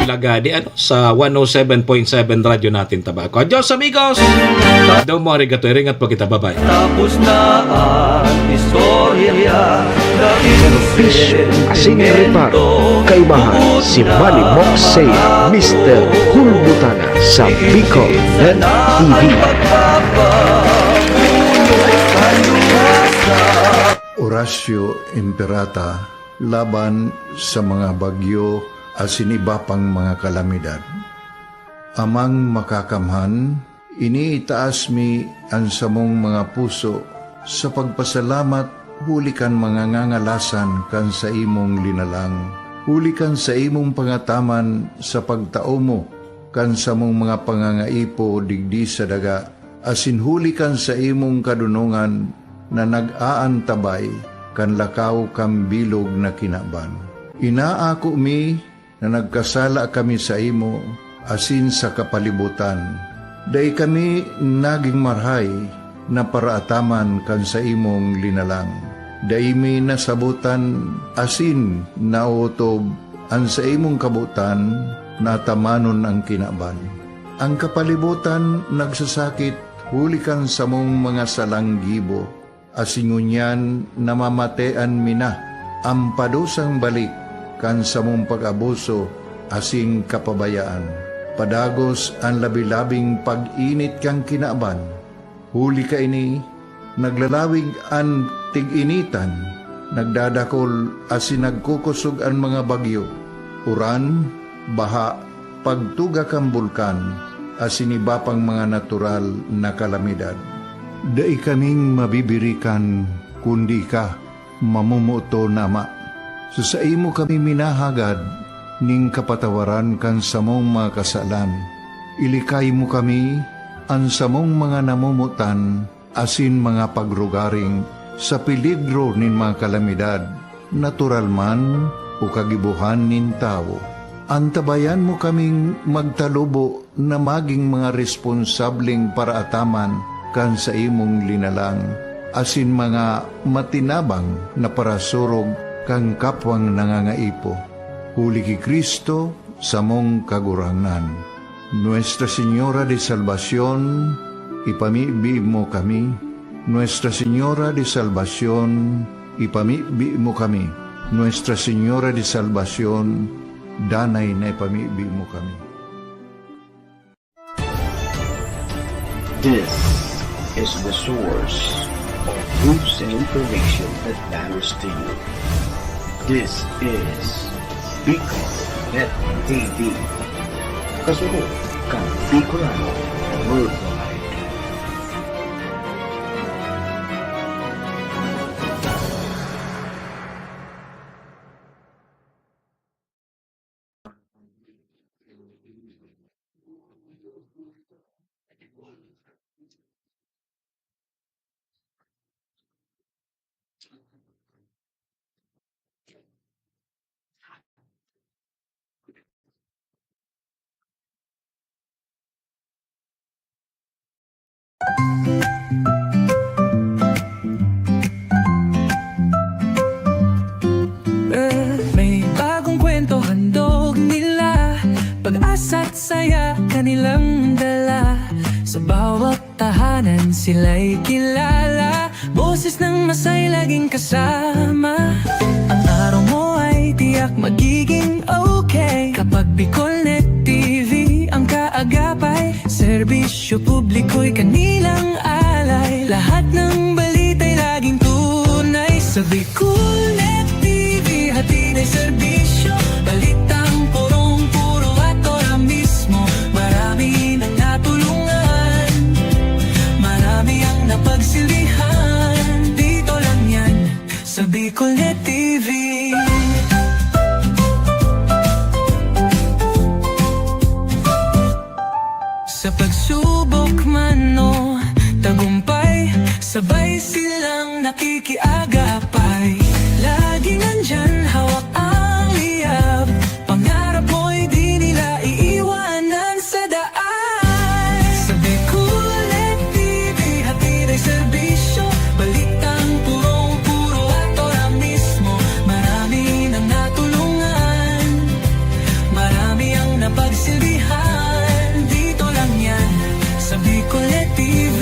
Lagadi, ano, sa one oh seven point seven Radyo Natin Tabaco. Adios, amigos! Domo arigato, iringat po kita. Bye-bye. Tapos na ang istorya. Serbisyo asin reparo. Kaimahan si Manny Moksey, Mister Hulbutana sa Bicol Net T V. Horacio Imperata laban sa mga bagyo asin iba pang mga kalamidad. Amang Makakamhan, iniitaas mi an samong mga puso sa pagpasalamat huli kan mga ngangalasan kan saimong linalang, huli kan saimong pangataman sa pagtao mo kan samong mga pangangaipo digdi sa daga, asin huli kan saimong kadonongan na nag-aantabay kan lakaw kan bilog na kinaban. Inaako mi na nagkasala kami saimo asin sa kapalibotan. Dai kami nagin marahay na paraataman kan saimong linalang. Dai mi nasabotan asin naotob an saimong kabotan na atamanon an kinaban. An kapalibotan nagsasakit huli kan samong mga salang gibo, asin ngunyan namamatean mi na an padusang balik kan samong pag-abuso asin kapabayaan. Padagos an labi-labing pag-init kan kinaban. Huli kaini, naglalawig an tig-initan, nagdadakol asin nagkukosog an mga bagyo, uran, baha, pagtuga kan bulkan, asin iba pang mga natural na kalamidad. Dai kaming mabibirikan, kundi ika, mamomoton na Ama. Sa saimo kami minahagad nin kapatawaran kan samong mga kasalan. Ilikay mo kami, an samong mga namomotan, asin mga pagrugaring sa peligro nin mga kalamidad, natural man o kagibohan nin tawo. Antabayan mo kaming magtalubo na magin mga responsableng paraataman kan saimong linalang, asin mga matinabang na parasurog kan kapwang nangangaipo. Huli ki Cristo, samong Kagurangnan. Nuestra Señora de Salvacion, ipamibi mo kami. Nuestra Señora de Salvacion, ipamibi mo kami. Nuestra Señora de Salvacion, danay na ipamibi mo kami. This is the source of news and information that matters to you. This is Bicol Net T V. Kasunod kan Bicolano Worldwide. Eh, may bagong kwento handog nila, pag-asa't saya kanilang dala. Sa bawat tahanan sila'y kilala, boses ng masay laging kasama. Ang araw mo ay tiyak magiging okay kapag Bicol Net T V ang kaagapay. Serbisyo publiko'y kanilang alay. Lahat ng balita'y laging tunay. Sa Bicol Net T V, hatid ay serbisyo. Balitang purong-puro at ora mismo. Marami nang natulungan. Marami ang napagsilbihan. Dito lang yan, sa Bicol Net T V. Sa pagsubok man o tagumpay, sabay silang nakikiagapay. Laging nandyan, hawak ang liyab. Pangarap mo'y di nila iiwanan sa daan. Sa Bicol Net T V, hatid ay serbisyo. Balitang purong-puro at ora mismo. Marami nang natulungan. Marami ang napagsilbihan. Dito lang yan, sa Bicol Net T V.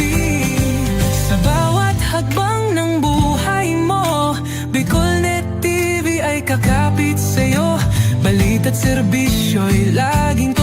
Sa bawat hakbang ng buhay mo, Bicol Net T V ay kakapit sa'yo. Balita't serbisyo'y laging